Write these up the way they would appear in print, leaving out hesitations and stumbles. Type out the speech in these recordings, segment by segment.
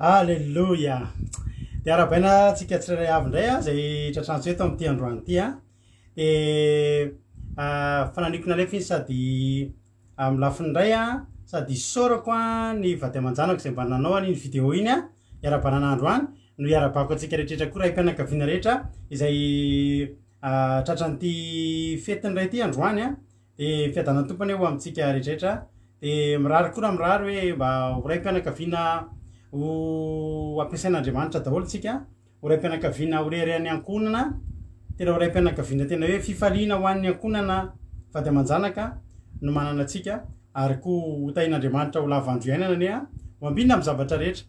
Aleloia! Dia arahabaina antsika tsirairay avy indray a, izay tratrantsy eto amin'ity androany ity a. Dia fananiko nalefa iny sady amin'ny lafiny iray a, sady isaorako a ny vady aman-janako izay mba nanao an'iny vidéo iny a, iarahabana anah androany, no iarahabako antsika rehetrarehetra koa raim-pianakaviana rehetra izay tratran'ity fetin'ny ray ity androany a. Dia fiadanan'ny Tompo anie ho amintsika rehetrarehetra. Dia mirary koa raha mirary hoe mba ho raim-pianakaviana ho ampiasain'Andriamanitra daholo tsika, ho raim-pianakaviana ho reharehan'ny ankohonana, tena ho raim-pianakaviana tena hoe fifaliana ho an'ny ankohonana vady aman-janaka no manana antsika ary koa ho tahian'Andriamanitra ho lava andro iainana anie ho ambinina amin'ny zavatra rehetra.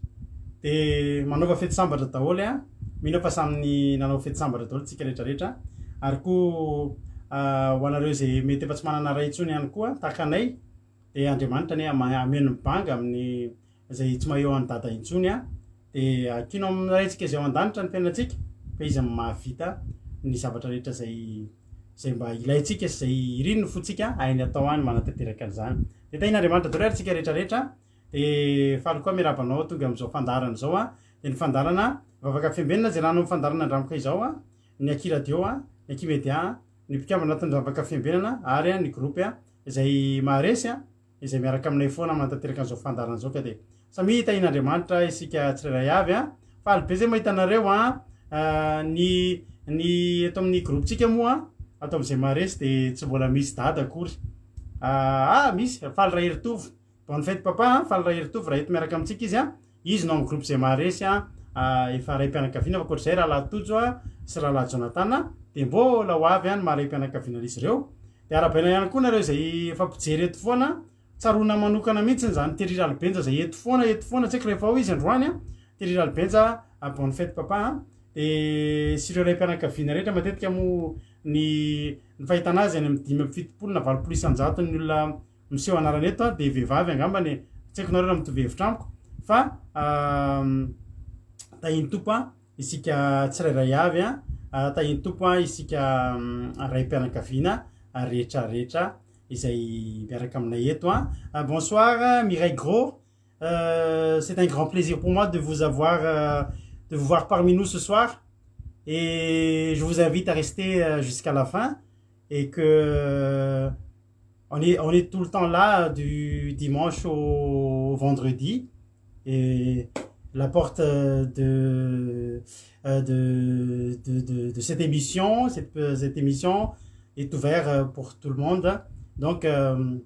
Dia manaova fety sambatra daholo a. Mino aho fa samy nanao fety sambatra daholo tsika rehetra rehetra ary koa ho anareo izay mety efa tsy manana ray intsony ihany koa tahaka anay dia Andriamanitra anie hameno ny banga amin'ny izay tsy maha eo an'i dada intsony a dia ankino amin'ny raintsika izay ao an-danitra ny fiainantsika fa izy no mahavita ny zavatra rehetra izay izay mba ilaintsika sy izay irin'ny fontsika hainy atao any manatanteraka an'izany. Dia tahian'Andriamanitra daholo ary tsika rehetra rehetra dia faly koa miarahaba anao tonga amin'izao fandaharana izao a. Dia ny fandaharana Vavaka Fiambenana izay lanon'ny fandaharana Andramboka izao, ny Aky Radio, ny Aky Media, ny mpikambana anatin'ny Vavaka Fiambenana ary ny groupe izay maharesy izay miaraka aminay foana manatanteraka an'izao fandaharana izao ka dia samia tahian'Andriamanitra isika tsirairay avy a. Faly be zay mahita anareo a. Ny ny eto amin'ny groupe-tsika moa ato amin'izay maharesy dia tsy mbola misy dada akory. Ah misy, Faly Raheritovo. Bonne fête papa a, faly Raheritovo raha eto miaraka amintsika izy a, izy no amin'ny groupe izay maharesy a, efa raim-pianakaviana fa ankoatr'izay rahalahy Tojo a sy rahalahy Jonathan dia mbola ho avy any maha raim-pianakaviana an'izy ireo. Dia arahabaina ihany koa nareo izay efa mpijery eto foana, tsaroana manokana mihitsy izany Thierry Ralibenja izay eto foana eto foana, tsy haiko rehefa ao izy androany a, Thierry Ralibenja bonne fête papa a, dia sy ireo raim-pianakaviana rehetra matetika moa ny ny fahitana azy any amin'ny 75 na 80 isan-jaton'ny olona miseho anarana eto a dia vehivavy angambany e, tsy haiko nareo raha mitovy hevitra amiko fa tahin'ny Tompo a isika tsirairay avy a, tahin'ny Tompo a isika raim-pianakaviana rehetra rehetra izay miaraka aminay eto a. Bonsoir Mireille Gros, c'est un grand plaisir pour moi de vous avoir de vous voir parmi nous ce soir et je vous invite à rester jusqu'à la fin et que on est, on est tout le temps là du dimanche au vendredi et la porte de, de, de, de, de cette émission, cette, cette émission est ouverte pour tout le monde. Donc, euh,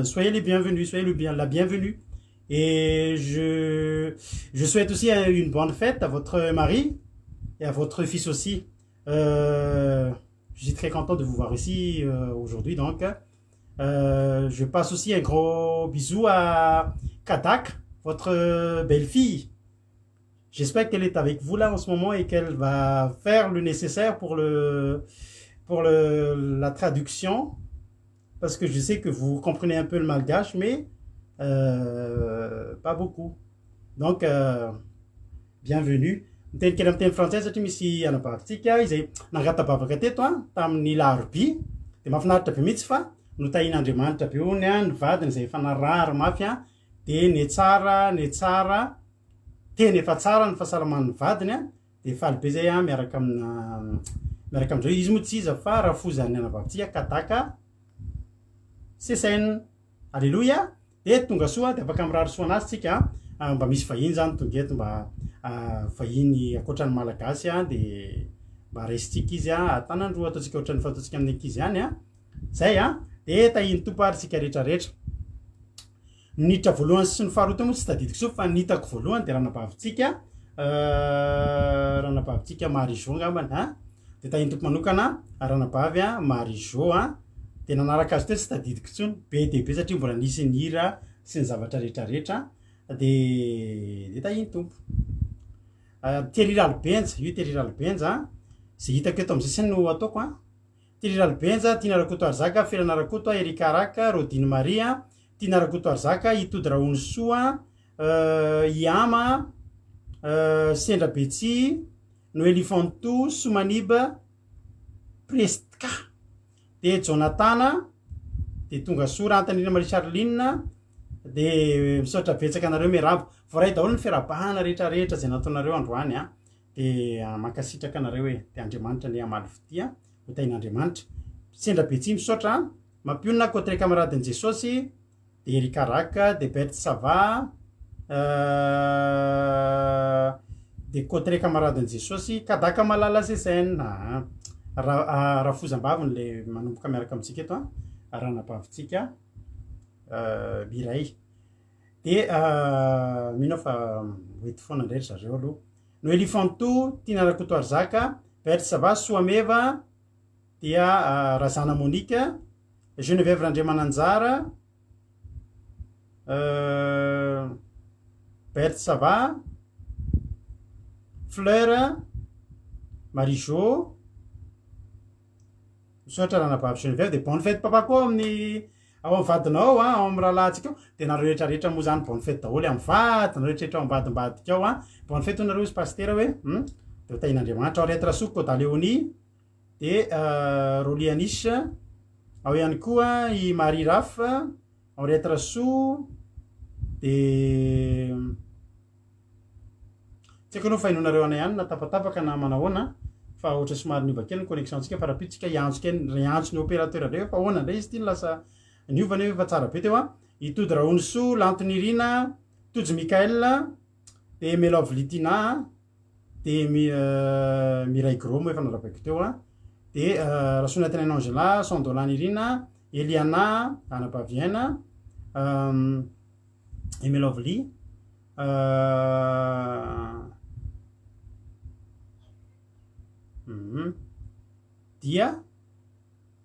soyez les bienvenus, soyez le bien, la bienvenue. Et je, je souhaite aussi une bonne fête à votre mari et à votre fils aussi. Euh, je suis très content de vous voir ici euh, aujourd'hui. Donc, euh, je passe aussi un gros bisou à Kadak, votre belle-fille. J'espère qu'elle est avec vous là en ce moment et qu'elle va faire le nécessaire pour le pour le, la traduction. Parce que je sais que vous comprenez un peu le malgache, mais euh, pas beaucoup. Donc, euh, bienvenue. Miteny kely amin'ny teny frantsay satria misy anabavintsika izay nangata-bavaka teto a tamin'ny larobia de mahafinaritra be mihitsy fa notahian'Andriamanitra be hony a ny vadiny izay efa narary mafy a de netsara netsara tena efa tsara ny fahasalaman'ny vadiny a de faly be zay a miaraka amina miaraka amizao izy moa tsy iza fa rafozan'ny anabavintsika Kadaka Sesen. Aleloia! Dia tonga soa dia afaka mirary soa anazy tsika a, mba misy vahiny zany tonga eto mba vahiny ankoatra ny malagasy a dia mba raisintsika izy a antanandroa ataontsika ohatran'ny fataontsika amin'ny ankizy ihany a, zay a, dia tahian'ny Tompo ary tsika rehetra rehetra. Ny niditra voalohany sy ny faharoa teo moa tsy tadidiko intsony fa ny hitako voalohany dia ranabavintsika ranabavintsika Marie Jo angambany a, dia tahian'ny Tompo manokana ranabavy a Marie Jo a. Dia nanaraka azy teo tsy tadidiko intsony, be dia be satria mbola nisy ny hira sy ny zavatra rehetra rehetra dia dia tahin'ny Tompo. Thierry Ralibenja, io Thierry Ralibenja izay hitako eto amin'izay sy no ataoko an. Thierry Ralibenja, Tiana Rakotoarizaka, Felana Rakoto, Eric Araka, Rodine Maria, Tiana Rakotoarizaka, Itody Rahonisoa, Iama, Sendra Betsy, Noely Fanto, Somanib, Prestka, dia Jonatana, dia tonga soa Rahantanirina Marie Charline, Dia misaotra betsaka anareo miarahaba. Voaray daholo ny fiarahabana rehetra rehetra izay nataonareo androany a. Dia mankasitraka anareo e. Dia Andriamanitra anie hamaly fitia. Ho tahin'Andriamanitra. Sendra Betsia misaotra a. Mampionona Cotre Camaradin'i Jesosy. Dia Erika Raka, dia Bert Sava, dia Cotre Camaradin'i Jesosy, Kadaka Malala Sesen. Aa. Ra, rafozam-baviny le manomboka miaraka amintsika eto a. Ranabavintsika Mireille. Dia mino aho fa ho eto foana indray ry zareo aloha. Noelie Fanto, Tiana Rakotoarizaka, Bert Sava, Soameva, dia Razana Monica, Geneviève Randriamananjara, Bert Sava, Fleur, Marie Jo, misaotra ranabavy Geneviève, dia bonne fête papa koa amin'ny ao amin'ny vadinao a, ao amin'ny rahalahintsika ao, dia nareo rehetra rehetra moa zany bonne fête daholo amin'ny vadinareo rehetra rehetra ao ambadimbadika ao a, bonne fête hoy nareo hozy pasitera hoe, hum, dia ho tahian'Andriamanitra, Henriette Rasoa, Koda Léonie, dia Rolly Anish, ao ihany koa i Marie Raf, Henriette Rasoa, dia Tsy haiko aloha fa henoinareo anay ihany na tapatapaka na manahoana fa ohatra somary niova kely ny connexion ntsika fa rahampitso tsika hiantso kely hiantso ny opérateur indray hoe fa ahoana indray izy ity no lasa niova nefa efa tsara be teo an. I Tody Rahonisoa, Lanto Nirina, Tojo Michael, dia Melovely Tina, dia Miray Gros moa efa narabaiko teo an, dia Rasoanantenaina Angela, Sandola Nirina, Eliana, Anabaviaina, Emelovely. Dia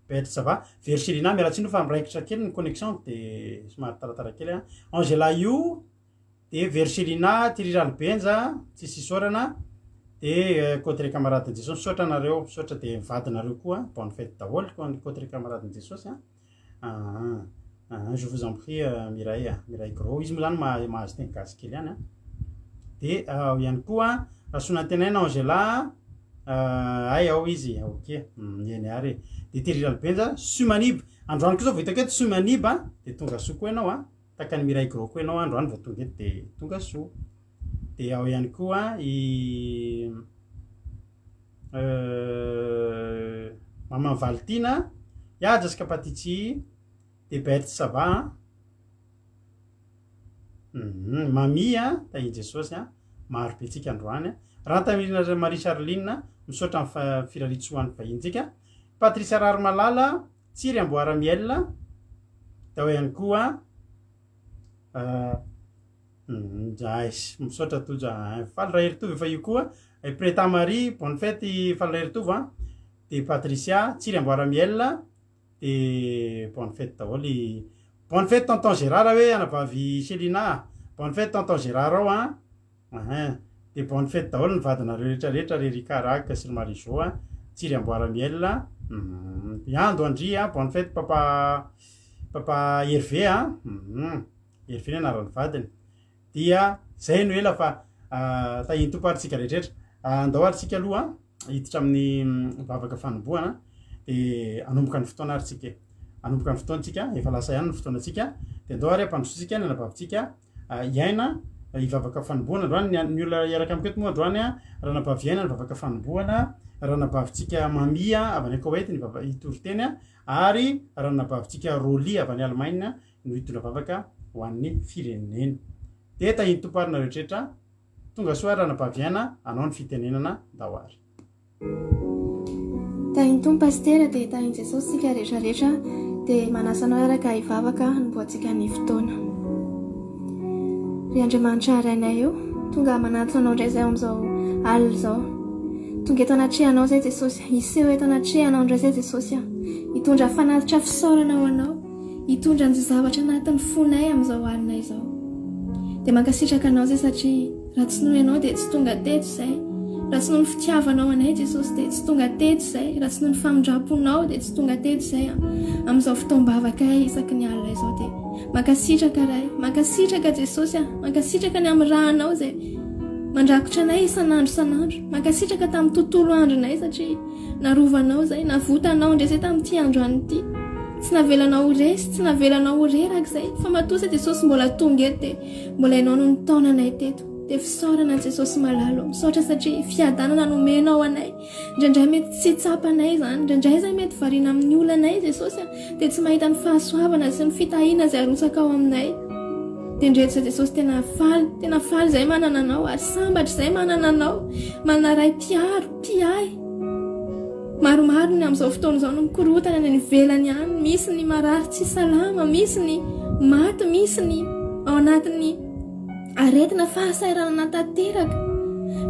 Bert ça va? Vercherina, miala tsiny fa miraikitra kely ny connexion de somary taratara kely an. Angela io de Vercherina, Thierry Ralibenja, tsisy isaorana, de Cotre camarade Jesosy, misaotra anareo, misaotra de vadinareo koa, bonne fête daholo Cotre camarade Jesosy an. Aa aa je vous en prie Mireille a, Mireille Gros, izy moa zany mahay mahazo teny gasy kely ihany a, de ao ihany koa Rasoanantenaina Angela hay ao izy, ok, eny ary e, de Thierry Ralibenja, Sumanib, androany koa zao vao hitako eto Sumanib a, de tonga soa koa ianao a, tahaka an'i Mireille Gros koa ianao androany vao tonga eto de tonga soa, de ao ihany koa i Maman Valtiana, Ya Jessica Patici, de Bert ça va an? Hum, Mamie an, tahin'i Jesosy an, maro be tsika androany an. Rantamirina Marie Charline, misaotra amin'ny firariantsoa vahinintsika. Patricia Raharimalala, Tsiry Amboara Miel, dia ao ihany koa Njaiss, misaotra Tojo a. Faly Raheritovo efa io koa. I Preta Marie, bonne fête i Faly Raheritovo a. Dia Patricia, Tsiry Amboara Miel, dia bonne fête daholo i Bonne fête tonton Gérard hoe anabavy Chelina a. Bonne fête tonton Gérard ao a. Ahin. Dia bonne fête daholo ny vadinareo rehetra rehetra ry Ricard Ag sy ry Marie Jo a. Tsiry Amboara Miel. Ando Andry a, bonne fête papa papa Hervé a. Hervé ny anaran'ny vadiny. Dia zay no ela fa tahin'ny Tompo ary tsika rehetra. Andao ary tsika aloha hiditra amin'ny vavaka fanombohana dia hanomboka ny fotoana ary tsika e. Hanomboka ny fotoana tsika, efa lasa ihany ny fotoana tsika. Dia andao ary hampandrosoantsika ny anabavintsika hiaina hivavaka fanombohana androany. Ny ny olona hiaraka amiko eto moa androany ranabavy hiaina ny vavaka fanombohana, ranabavintsika Mamia avy any Koweït ny vava- hitory teny ary ranabavintsika Rolly avy any Allemagne no hitondra vavaka ho an'ny firenena. Dia tahin'ny Tompo ary nareo rehetra, tonga soa ary ranabavy Aina, anao ny fitenenana, ndao ary. Tahin'ny Tompo Pasitera dia tahin'i Jesosy isika rehetra rehetra dia manasa anao hiaraka hivavaka hanombohantsika ny fotoana. Ry Andriamanitra Rainay o, tonga manantona anao indray izay amin'izao alina izao. Tonga eto anatrehanao izay Jesosy, hiseho eto anatrehanao indray izay Jesosy a. Hitondra fanatitra fisaorana ho anao. Hitondra an'izay zavatra anatin'ny fonay amin'izao alina izao. Dia mankasitraka Anao izay satria raha tsy noho Ianao dia tsy tonga teto izay. Raha tsy noho ny fitiavanao anay Jesosy dia tsy tonga teto izay. Raha tsy noho ny famindram-ponao dia tsy tonga teto izay. Amin'izao fotoam-bavakay isaky ny alina izao dia mankasitraka Ray. Mankasitraka Jesosy a. Mankasitraka ny amin'ny rànao izay mandrakotra anay isan'andro isan'andro. Mankasitraka tamin'ny tontolo andronay satria Narovanao izay, navotanao indray izay tamin'ity androany ity. Tsy navelanao ho resy, tsy navelanao ho reraka izay, fa matoa izay Jesosy mbola tonga eto dia mbola Ianao no nitaona anay teto. Dia fisaorana an'i Jesosy malala ô. Misaotra satria fiadanana nomenao anay. Indraindray mety tsy tsapanay izany, indraindray izay mety variana amin'ny olanay Jesosy a, dia tsy mahita ny fahasoavana sy ny fitahiana izay arotsaka ao aminay. Dia indreto izay Jesosy tena faly, tena faly izay manana anao ary sambatra izay manana anao, manana Ray mpiaro, mpiahy. Maromaro ny amin'izao fotoana izao no mikorotana any ivelany any, misy ny marary tsy salama, misy ny maty, misy ny ao anatin'ny aretina fahasahiranana tanteraka.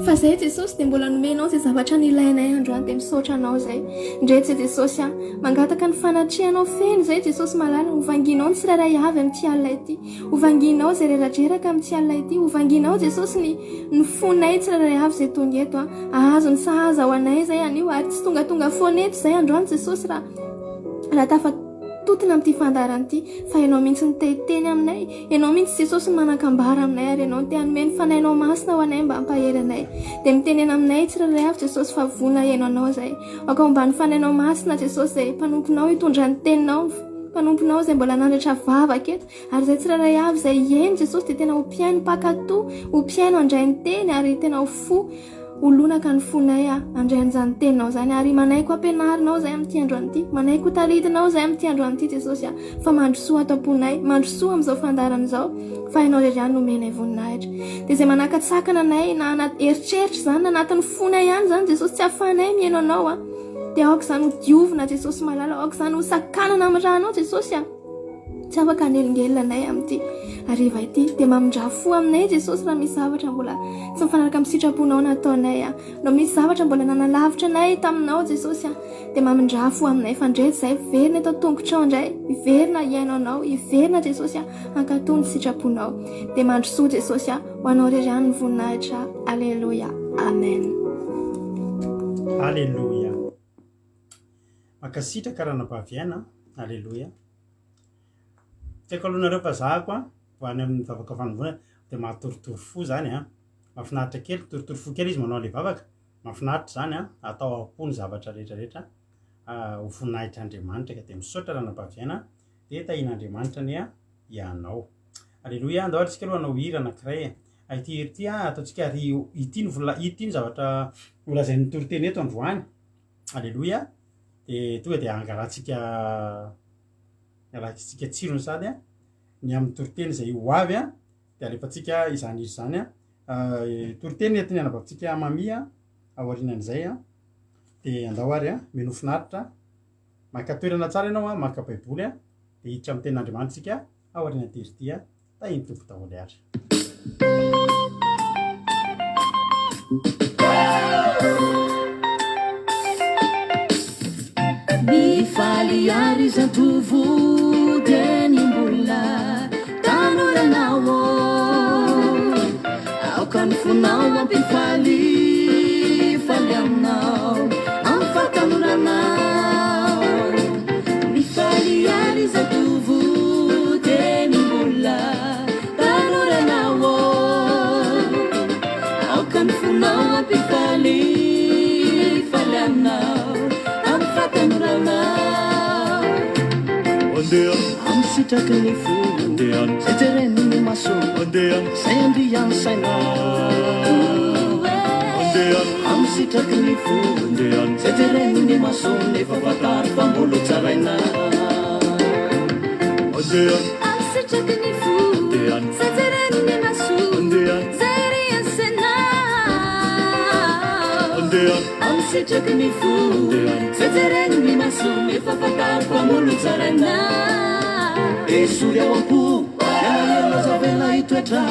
Fa zay Jesosy dia mbola nomenao izay zavatra nilainay androany dia misaotra anao zay. Ndretsy Jesosy a, mangataka ny fanatrehanao feno zay Jesosy malala, ho vanginao ny tsirairay avy amin'ity alina ity. Ho vanginao izay reradreraka amin'ity alina ity. Ho vanginao Jesosy ny ny fonay tsirairay avy izay tonga eto a. Ahazo ny sahaza ho anay izay anio ary tsy tongatonga foana eto izay androany Jesosy raha raha tafatotona amin'ity fandaharana ity fa Ianao mihitsy no te hiteny aminay. Ianao mihitsy Jesosy no manan-kambara aminay ary Ianao no te hanome ny Fanahinao Masina ho anay mba hampahery anay. Dia mitenena aminay tsirairay avy Jesosy fa vonona hihaino Anao izay. Aoka homban'ny Fanahinao Masina Jesosy izay mpanomponao hitondra ny teninao. Mpanomponao izay mbola nandratra vavaka eto, ary izay tsirairay avy izay hihaino Jesosy dia tena ho mpihaino mpankatò, ho mpihaino handray ny teny ary tena ho fo, ho lonaka ny fonay handray an'izany teninao izany ary manaiky ho ampianarinao izay amin'ity androany ity, manaiky ho taritinao izay amin'ity androany ity Jesosy a, fa mandrosoa ato am-ponay, mandrosoa amin'izao fandaharana izao fa Ianao irery ihany no omenay voninahitra. Dia izay manakatsakana anay na anaty eritreritra izany na anatin'ny fonay ihany izany Jesosy tsy ahafahanay mihaino Anao a. Dia aoka izany ho diovina Jesosy malala, aoka izany ho sakanana amin'ny rànao Jesosy a. Tsy afaka hanelingelina anay amin'ity hariva ity. Dia mamindrà fo aminay Jesosy raha misy zavatra mbola tsy mifanaraka amin'ny sitraponao nataonay a. Na misy zavatra mbola nanalavitra anay taminao Jesosy a. Dia mamindrà fo aminay fa ndreto izahay hiverina eto an-tongotrao indray, hiverina hihaino anao, hiverina Jesosy a, hankatò ny sitraponao. Dia mandrosoa Jesosy a, ho anao irery ihany ny voninahitra. Aleloia. Amen. Aleloia. Mankasitraka ranabavy Aina. Aleloia. Tsy haiko aloha nareo fa zahako a, vao any amin'ny vavaka fanomboana dia mahatorotoro fo zany a. Mahafinaritra kely, torotoro fo kely izy manao an'ilay vavaka. Mahafinaritra izany a, atao am-po ny zavatra rehetra rehetra ho voninahitr'Andriamanitra ka dia misaotra ranabavy Aina dia tahian'Andriamanitra anie ianao. Aleloia, andao ary tsika aloha hanao hira anankiray e. Ity hira ity a, ataontsika ary ity no vola ity no zavatra holazain'ny toriteny eto androany. Aleloia. Dia tonga dia angalantsika angalantsika tsirony sady a, ny amin'ny toriteny izay ho avy a, dia alefantsika izany hira izany a. Toriteny entin'ny anabavintsika Mamy a, aorianan'izay a, dia andao ary a, minoa finaritra, maka toerana tsara ianao a, maka baiboly a, dia hiditra amin'ny tenin'Andriamanitra isika aorianan'ity hira ity a, tahin'ny Tompo daholo ary. Mifaly ary zatovo dia ny mbola tanora anao ô. Aoka ny fonao mampifaly faly aminao amin'ny fahatanoranao. Mifaly ary zatovo dia ny mbola tanora anao ô. Aoka ny fonao hampifaly faly aminao amin'ny fahatanoranao. Andeha. Amin'ny sitraky ny fo. Andeha. Izay jeren'ny maso. Andeha. Izay andrian'ny saina. Andeha. Amin'ny sitraky ny fo. Andeha. Izay jeren'ny maso nefa fantaro fa mbola ho tsaraina. Andeha. Amin'ny sitraky ny fo. Andeha. Izay jeren'ny maso. Andeha. Izay andrian'ny saina. Andeha. Amin'ny sitraky ny fo. Andeha. Izay jeren'ny maso nefa fantaro fa mbola ho tsaraina. Esory ao am-po, ny alahelo aza avela hitoetra.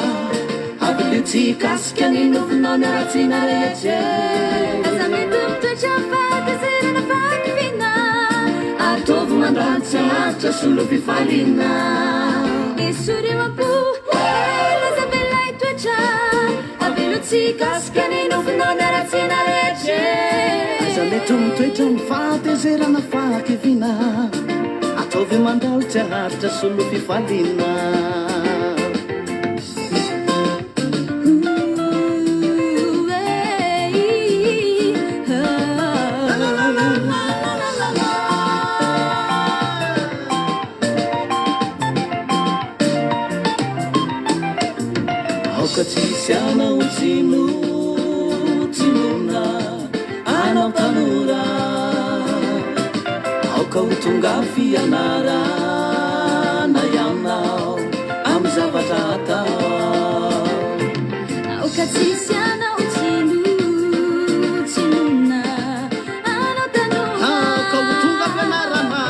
Avilio tsy hikasika ny nofinao ny haratsiana rehetra. Aza mety mitoetra fahatezerana fahakiviana. Ataovy mandrantsy haharitra solo fifaliana. Esory ao am-po, alahelo aza avela hitoetra. Avilio tsy hikasika ny nofinao ny haratsiana rehetra. Aza mety mitoetra ny fahatezerana fahakiviana. Ataovy mandalo tsy haharitra solo fifaliana. Aoka tsy hisy anao tsinontsinona anao tanora. Aoka ho tonga fianarana ianao amin'ny zavatra atao. Aoka tsy hisy anao tsinontsinona anao tanora. Aoka ho tonga fianarana.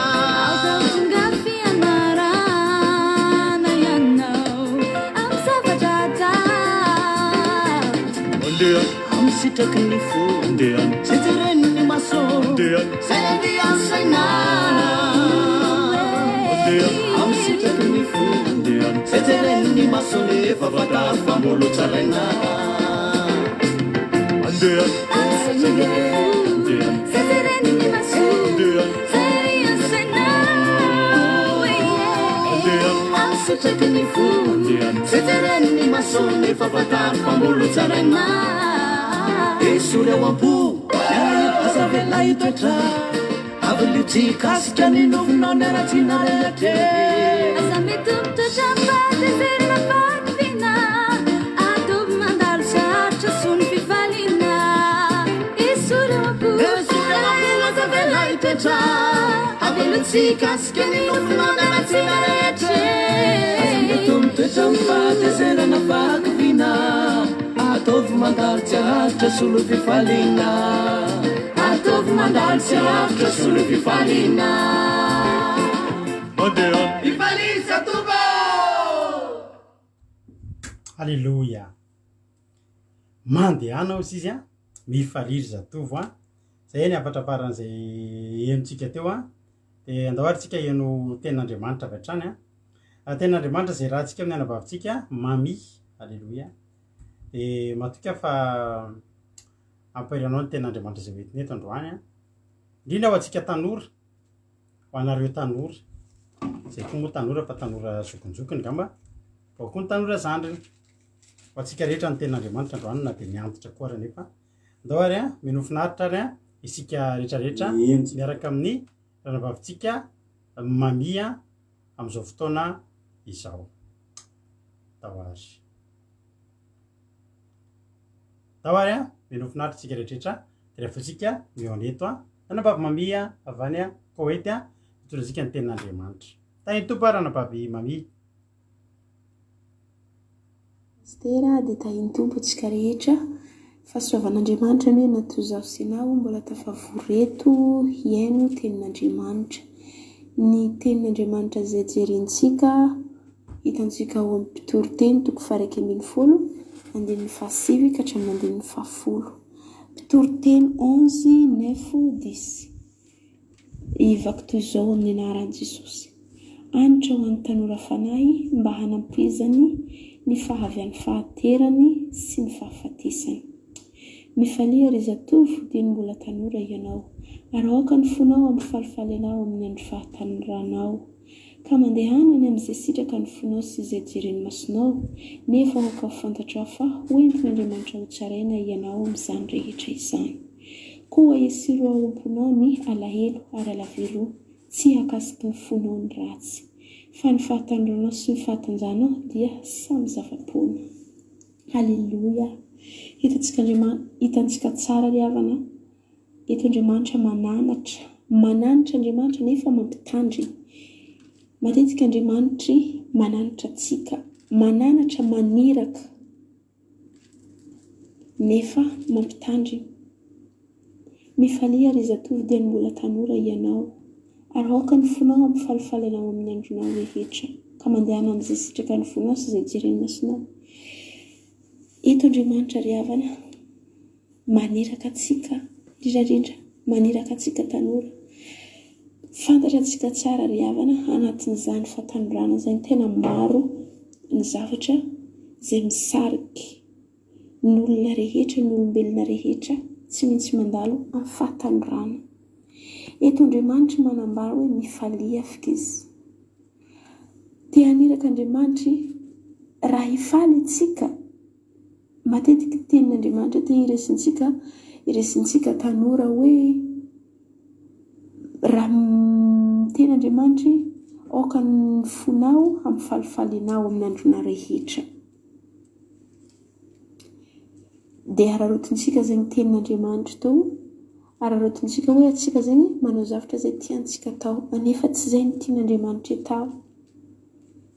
Aoka ho tonga fianarana ianao amin'ny zavatra atao. Mandeha. Amin'ny sitraky ny fo. Mandeha. Izay jeren'ny maso. Mandeha. Izay andian'ny saina. Mandeha. Amin'ny sitraky ny fo. Mandeha. Izay jeren'ny maso nefa fantaro fa mbola ho tsaraina. Mandeha. Amin'ny sitraky ny fo. Mandeha. Izay jeren'ny maso. Mandeha. Izay andian'ny saina. Mandeha. Amin'ny sitraky ny fo. Mandeha. Izay jeren'ny maso nefa fantaro fa mbola ho tsaraina. Esory ao am-po, aza avela hitoetra. Avelio tsy hikasika ny nofinao ny haratsiana rehetra. Aza mety mitoetra fahatezerana fahakiviana. Ataovy mandalo sarotra soa ny fifaliana. Esory ao am-po, Esory ao am-po, aza avela hitoetra. Avelio tsy hikasika ny nofinao ny haratsiana rehetra. Aza mety mitoetra amin'ny fahatezerana fahakiviana. Ataovy mandalo tsy haharitra solo fifaliana. Ataovy mandalo tsy haharitra solo fifaliana. Mandeha. Mifalia zatovo! Aleloia. Mandehana hoy izy a, mifalia ry zatovo a. Zay ny hafatra faran'izay henontsika teo a. Dia andao ary tsika heno tenin'Andriamanitra avy hatrany a. Tenin'Andriamanitra izay rahantsika amin'ny anabavintsika Mamy. Aleloia. Dia matoky aho fa hampahery anao ny tenin'Andriamanitra izay hoentiny eto androany a. Indrindra ho antsika tanora, ho anareo tanora. Izay koa moa tanora fa tanora zokinjokiny angamba. Ao koa ny tanora zandriny. Ho antsika rehetra ny tenin'Andriamanitra androany na dia miantitra koa ary anefa. Andao ary a, mino finaritra ary a, isika rehetrarehetra miaraka amin'ny ranabavintsika Mamy a, amin'izao fotoana izao. Andao ary. Andao ary a, mino finaritra isika rehetrarehetra. Dia rehefa isika mihaona eto a, ranabavy Mamy a, avy any a, Koety a, mitondra antsika ny tenin'Andriamanitra. Tahin'ny Tompo a, ranabavy Mamy. Pasitera dia tahin'ny Tompo antsika rehetra. Fahasoavan'Andriamanitra anie natoa izaho sy ianao mbola tafavory eto hihaino tenin'Andriamanitra. Ny tenin'Andriamanitra izay jerentsika, hitantsika ao amin'ny Mpitoriteny toko faha-11, andininy fahasivy ka hatramin'ny andininy fahafolo. Mpitoriteny onze, neuf, dix. Hivaky toy izao amin'ny anaran'i Jesosy. Anitra ho an'ny tanora fanahy mba hanampoizany ny fahavian'ny fahaterany sy ny fahafatesany. Mifalia ry zatovo dieny mbola tanora ianao, ary aoka ny fonao hampifalifaly anao amin'ny andro fahatanoranao. Ka mandehana any amin'izay sitraka ny fonao sy izay jeren'ny masonao, nefa aoka ho fantatrao fa ho entin'Andriamanitra hotsaraina ianao amin'izany rehetra izany. Koa esiro ao am-ponao ny alahelo ary alaviro tsy hahakasiky ny fonao ny ratsy. Fa ny fahatanoranao sy ny fahatanjahanao dia samy zava-poana. Haleloia! Hitantsika Andriaman-, hitantsika tsara ry havana, eto Andriamanitra mananatra, mananatra Andriamanitra nefa mampitandrina. Matetika Andriamanitry mananatra antsika, mananatra, maniraka. Nefa mampitandrina. Mifalia ry zatovo dieny mbola tanora hianao, ary aoka ny fonao hampifalifaly anao amin'ny andronao rehetra, ka mandehana amin'izay sitraka ny fonao sy izay jeren'ny masonao. Eto Andriamanitra ry havana, maniraka antsika, indrindra indrindra maniraka antsika tanora. Fantatra antsika tsara ry havana, anatin'izany fahatanorana izany tena maro ny zavatra izay misariky ny olona rehetra, ny olombelona rehetra tsy maintsy mandalo amin'ny fahatanorana. Eto Andriamanitra manambara hoe mifalia afaka izy. Te haniraka Andriamanitra raha hifaly isika. Matetika tenin'Andriamanitra te hiresintsika, hiresintsika tanora hoe raha miteny Andriamanitra aoka ny fonao hampifalifaly anao amin'ny andronao rehetra. Dia araraotintsika zegny tenin'Andriamanitra teo, araraotintsika hoe antsika zegny manao zavatra izay tiantsika atao, anefa tsy izay no tian'Andriamanitra atao.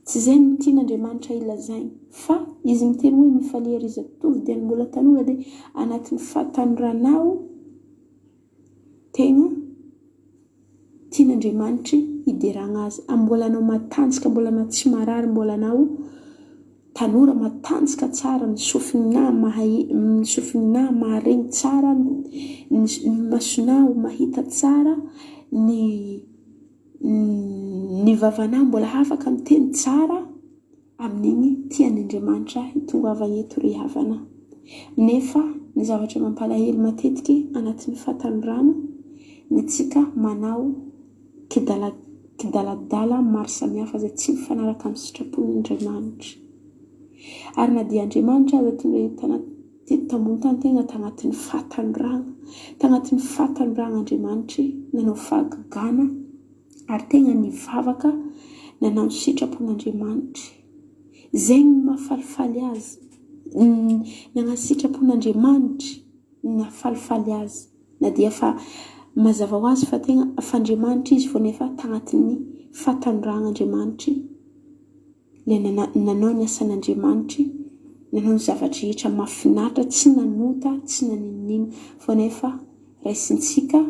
Tsy izay no tian'Andriamanitra ilazaina, fa Izy miteny hoe mifalia ry zatovo dia ny mbola tanora dia anatin'ny fahatanoranao tegna tian'Andriamanitra hideragna Azy, mbola anao matanjaka, mbola anao tsy marary, mbola anao tanora matanjaka tsara, ny sofinà mahay, ny sofinà maharegny tsara, ny masonao mahita tsara, ny Ny vavanà mbola afaka miteny tsara amin'igny tian' Andriamanitra hitongavagna eto ry havana. Nefa ny zavatra mampalahelo matetiky anatin'ny fahatanorana ny antsika manao kidala kidaladala maro samihafa izay tsy mifanaraka amin'ny sitrapon' Andriamanitra. Ary na dia Andriamanitra aza tonga eto anaty teto tambony tany tegna tagnatin'ny fahatanoragna, tagnatin'ny fahatanoragna Andriamanitry nanao fahagagana ary tegna nivavaka nanao ny sitrapon'Andriamanitry. Zegny no mahafalifaly azy, nagnano sitrapon'Andriamanitry no nahafalifaly azy na dia efa mazava ho azy fa tegna fa Andriamanitra izy vao nefa tagnatin'ny fahatanoragna Andriamanitry. Ilay nanao ny asan'Andriamanitra, nanao ny zava-drehetra mahafinaritra, tsy nanota, tsy naninonino, fa nefa raisintsika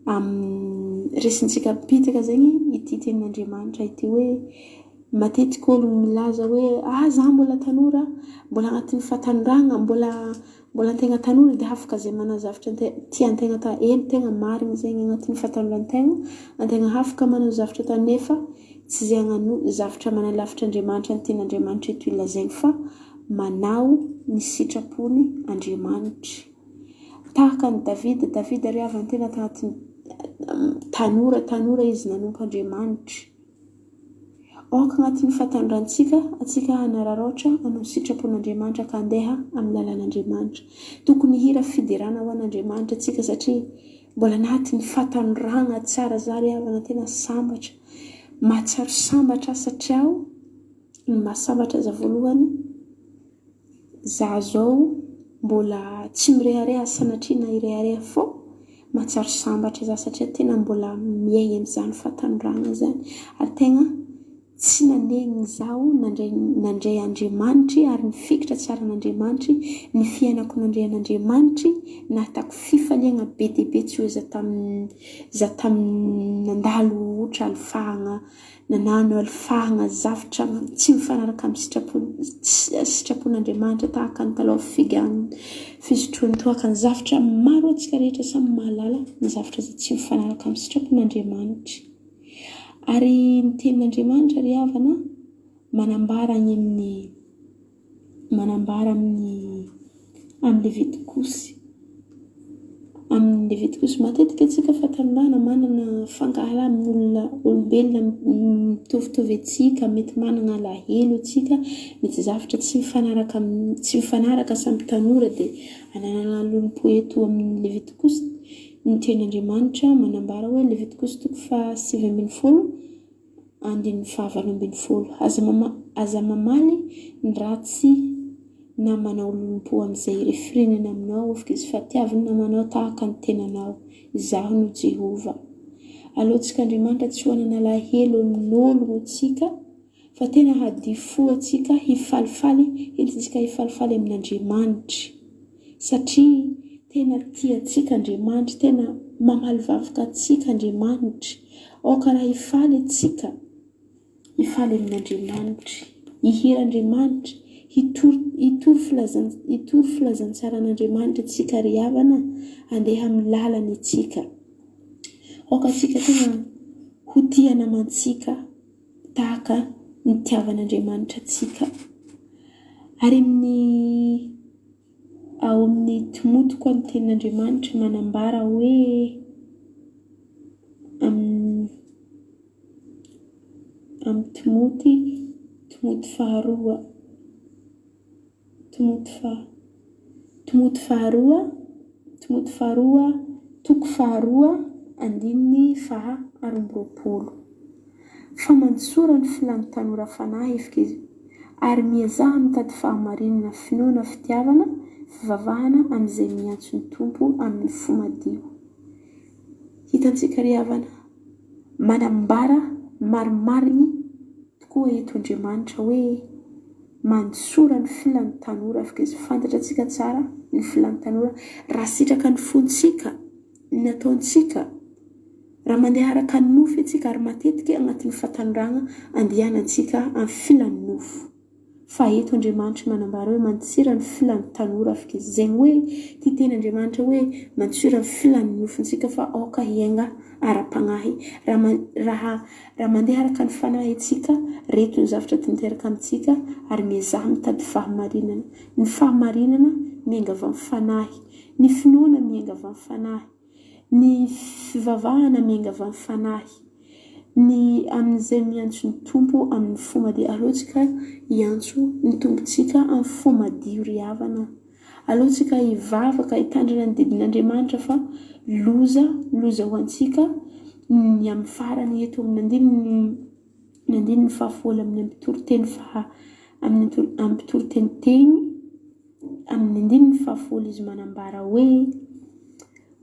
amin'ny, raisintsika am-pitaka zegny ity tenin'Andriamanitra ity hoe, matetika olo milaza hoe ah za mbola tanora, mbola agnatin'ny fahatanoragna, mbola Mbola antegna tanora dia afaka zay manao zavatra tiantegna atao, eny tegna marigny zegny agnatin'ny fahatanoran-tegna, antegna afaka manao zavatra atao nefa tsy zay hagnano zavatra manalavitra Andriamanitra ny tian'Andriamanitra eto ilazaigny fa manao ny sitrapony Andriamanitra. Tahaka an'i Davida, Davida ry havana tena tagnatin'ny tanora tanora izy nanompo Andriamanitra. Aoka agnatin'ny fahatanorantsika antsika hanararaotra hanao ny sitrapon'Andriamanitra ka handeha amin'ny lalan'Andriamanitra. Tokony hihira fiderana ho an'Andriamanitra antsika satria mbola anatin'ny fahatanoragna tsara za ry havana tena sambatra. Mahatsiaro sambatra aho satria aho ny mahasambatra aza voalohany Za zao mbola tsy mirehareha sanatria na hirehareha fô mahatsiaro sambatra za satria tena mbola miaigny amizany fahatanoragna zany ary tegna tsy nanegny zaho nandray nandray Andriamanitry ary nifikitra tsara an'Andriamanitry ny fiainako nandray an'Andriamanitry nahatako fifaliagna be dia be tsy hoe za tam za tam nandalo ohatra alifahagna Nanano alifahagna zavtra tsy mifanaraka amin'ny sitrapon sitrapon'Andriamanitra tahaka ny taloha figan fisotroany toaka ny zavtra maro antsika rehetra samy mahalala ny zavtra izay tsy mifanaraka amin'ny sitrapon'Andriamanitra. Ary ny tenin'Andriamanitra ry havana manambara any amin'ny manambara amin'ny amin'ny Levitikosy. Amin'ny Levitikosy matetika antsika fahatanana manana fankahala amin'ny olona olombelona mitovitovy antsika, mety manana alahelo antsika, mety zavatra tsy mifanaraka amin'ny tsy mifanaraka samy tanora dia ananana lolompo eto amin'ny Levitikosy. Ny tenin'Andriamanitra manambara hoe Levitikosy toko faha 19 Andininy fahavalo 18. Aza mama, aza mamaly ny ratsy na manao lolompo amin'izay iray firenena aminao, afaka izy fa tiavo ny namanao tahaka ny tenanao. Izaho no Jehovah. Aleontsika Andriamanitra tsy ho hanana alahelo amin'ologno antsika, fa tena hadio fo antsika, hifalifaly, entintsika hifalifaly amin'Andriamanitra. Satria tena tia antsika Andriamanitra, tena mamaly vavaka antsika Andriamanitra. Aoka raha hifaly antsika, hifaly amin'Andriamanitra, hihira Andriamanitra, hitory hitory filazan hitory filazantsaran'Andriamanitra antsika ry havana, handeha amin'ny lalany antsika. Aoka antsika tena ho tia namantsika tahaka nitiavan'Andriamanitra antsika. Ary amin'ny ao amin'ny Timoty koa ny tenin'Andriamanitra manambara hoe amin'ny amin'ny Timoty, Timoty faharoa, Timoty faha Timoty faharoa, Timoty faharoa, toko faharoa, andininy faha 22. Fa mantsora ny filan'ny tanora fanahy efika izy, ary miezaha mitady fahamarinana, finoana, fitiavana, Fivavahana amin'izay miantso ny Tompo amin'ny fo madio. Hitantsika ry havana, manambara marimarigny tokoa eto Andriamanitra hoe mandosora ny filan'ny tanora, afaka izy fantatra antsika tsara ny filan'ny tanora, raha sitraka ny fontsika ny ataontsika, raha mandeha araka ny nofo isika ary matetika agnatin'ny fahatanoragna andehanantsika amin'ny filan'ny nofo. Fa eto Andriamanitra manambara hoe mantsira ny filan'ny tanora afaka izy. Zegny hoe ty teny Andriamanitra hoe mantsira ny filan'ny nofontsika fa aoka hiainga ara-pagnahy. Raha raha raha mandeha araka ny fanahy antsika, reto ny zavatra tanteraka amintsika ary miezaha mitady fahamarinana. Ny fahamarinana miainga avy amin'ny fanahy. Ny finoana miainga avy amin'ny fanahy. Ny fivavahana miainga avy amin'ny fanahy. Ny amin'izay miantso ny Tompo amin'ny fo madio. Aleo tsika hiantso ny Tompontsika amin'ny fo madio ry havana. Aleo tsika hivavaka, hitandrina ny didin'Andriamanitra fa loza, loza ho antsika ny amin'ny farany eto amin'ny andininy ny andininy fahafolo amin'ny mpitoriteny faha amin'ny mpitoriteny teny. Amin'ny andininy fahafolo izy manambara hoe,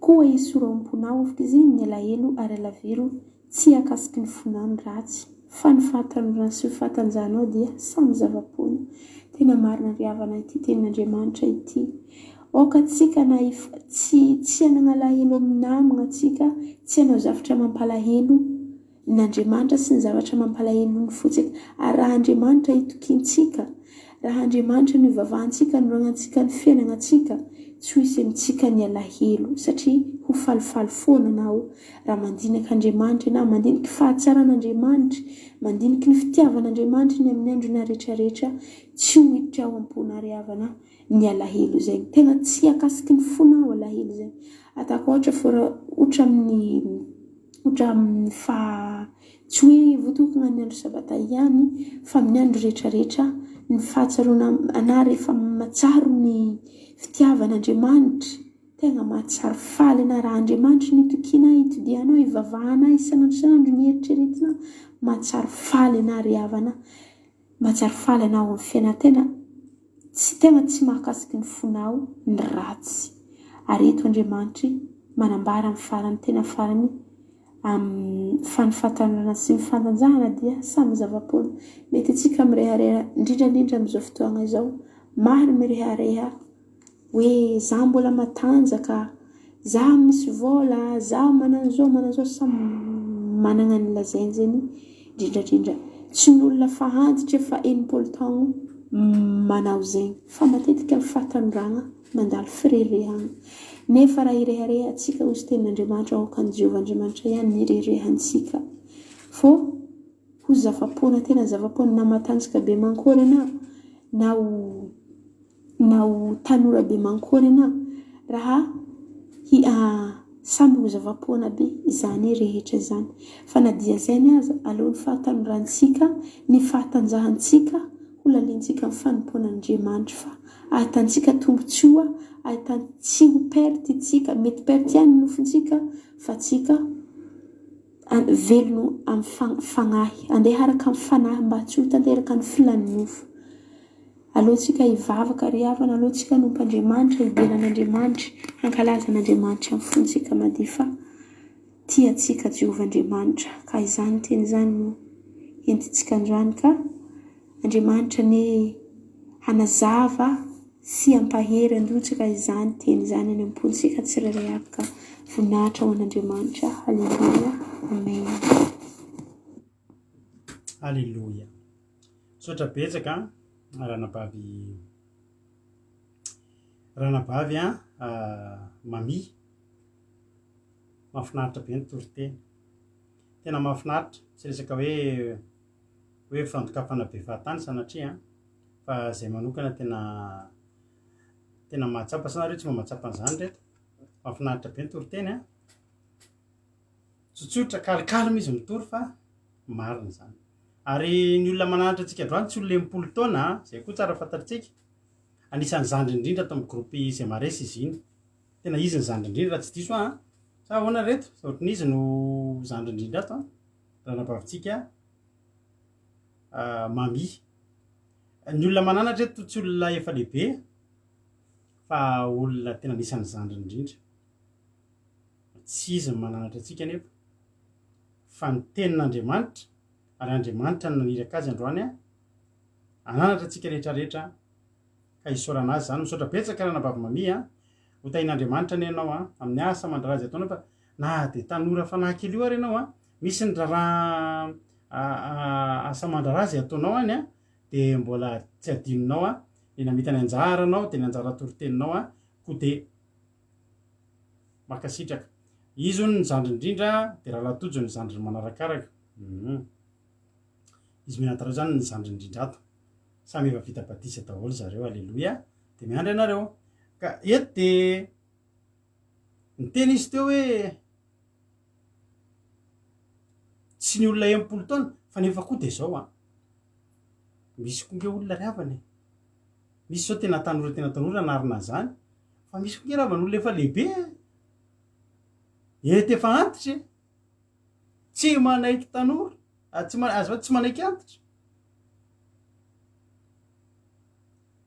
Koa esory ao am-ponao izy ny alahelo ary alaviro tsy hahakasiky ny fonao ny ratsy, fa ny fahatanorana sy ny fahatanjahanao dia samy zava-poana. Tena marina ry havana ity tenin'Andriamanitra ity. Aoka tsika na tsy tsy hanana alahelo amin'ny namagna tsika, tsy hanao zavatra mampalahelo n'Andriamanitra sy ny zavatra mampalahelo ny fontsika. Ary raha Andriamanitra itokiantsika, raha Andriamanitra no ivavahantsika, anoragnantsika ny fiainagnantsika, tsy ho hisy amintsika ny alahelo, satria ho falifaly foana anao raha mandinika Andriamanitra ianao, mandiniky fahatsaran'Andriamanitra, mandiniky ny fitiavan'Andriamanitra ny amin'ny androna rehetrarehetra, tsy ho hiditra ao am-ponà ry havana ny alahelo izay. Tegna tsy hakasiky ny fonao alahelo izay. Ataoko ohatra fô raha ohatra amin'ny Ohatra amin'ny faha, tsy hoe voatokana ny andro sabata ihany fa amin'ny andro rehetrarehetra ny fahatsiaroana anà rehefa mahatsiaro ny fitiavan'Andriamanitra, tegna mahatsiaro faly anà raha Andriamanitra no itokiana, itodihanao, ivavahana isan'andro isan'andro ny eritreretina, mahatsiaro faly anà ry havana. Mahatsiaro faly anao amin'ny fiainantena tsy tegna tsy mahakasiky ny fonao ny ratsy. Ary eto Andriamanitry manambara amin'ny farany tena farany amin'ny fa ny fahatanana sy ny fandanjahana dia samy zava-poana. Mety antsika mirehareha indrindra indrindra amin'izao fotoagna izao, maro mirehareha hoe za mbola matanjaka, za misy vôla, za manan'izao manan'izao, samy managna ny lazainy zegny indrindrandrindra. Tsy ny olona efa antitra efa 60 taogno manao zegny fa matetika amin'ny fahatanoragna mandalo fireharehagna. Nefa raha hirehareha antsika hozy tenin'Andriamanitra aoka an'i Jehovah Andriamanitra ihany ny hireharehantsika fô ho zava-poana tena zava-poana na matanjaka be mankory anà na ho na ho tanora be mankory anà raha hi samy ho zava-poana be izany rehetra izany. Fa na dia izany aza, aleo ny fahatanorantsika, ny fahatanjahantsika ho lalintsika amin'ny fanompoana an'Andriamanitra fa ahitantsika tombontsoa, ahitan tsy ho perte tsika, mety perte ihany ny nofontsika fa tsika velona amin'ny fagnahy, andeha araka ny fanahy mba tsy ho tanteraka ny filan'ny nofo. Aleo tsika hivavaka ry havana, aleo tsika hanompo Andriamanitra, hidera an'Andriamanitra, hankalaza an'Andriamanitra amin'ny fontsika madio fa tia antsika Jehovah Andriamanitra. Ka izany teny izany no entintsika androany ka Andriamanitra anie hanazava sy hampahery antsika izany teny izany any am-pontsika tsirairay avy ka voninahitra ho an'Andriamanitra. Haleloia. Amen. Haleloia. Misaotra betsaka an, ranabavy ranabavy an, Mamy. Mahafinaritra be ny toriteny. Tena mahafinaritra, tsy resaka hoe hoe fandokafana be fahatany sanatria an, fa zay manokana tena tena mahatsapa, sa nareo tsy mba mahatsapa an'izany reto? Mahafinaritra be ny toriteny an. Tsotsotra, calme izy mitory fa marina izany. Ary ny olona mananatra antsika androany tsy olona 60 taona an, izay koa tsara fantatritsika. Anisan'ny zandriny indrindra ato amin'ny groupe Izemares izy iny. Tena izy ny zandriny indrindra raha tsy diso aho an. Sa ahoana ry reto? Ohatran'ny izy no zandriny indrindra ato an. Ranabavintsika Mamy. Ny olona mananatra eto tsy olona efa lehibe. fa olona tena anisan'ny zandriny indrindra. Tsy izy no mananatra antsika anefa fa ny tenin'Andriamanitra ary Andriamanitra no naniraka azy androany hananatra antsika rehetra rehetra ka isaorana azy izany. Misaotra betsaka ranabavy Mamia a! Ho tahian'Andriamanitra anie ianao a! Amin'ny asa aman-draharaha izay ataonao fa na dia tanora fanahy kely io ary ianao a! Misy ny raharaha asa aman-draharaha izay ataonao any a! Dia mbola tsy adinonao a! Ny namita ny anjaranao dia ny anjara toriteninao a! Koa dia mankasitraka. Izy hono ny zandriny indrindra dia Rahalahy Tojo ny zandriny manarakaraka. Hum. Izy mianadahy ireo zany ny zandriny indrindra ato. Samy efa vita batisa daholo zareo, aleloia. Dia miandry anareo. Ka eto dia niteny izy teo hoe tsy ny olona 60 taona fa nefa koa dia izao an. Misy koa nge olona ry havana e. Misy izao tena tanora tena tanora anarina an'izany fa misy koa nge ry havana olona efa lehibe e. Eto efa antitra e. Tsy manaiky tanora, ah, tsy ma- azafady, tsy manaiky antitra.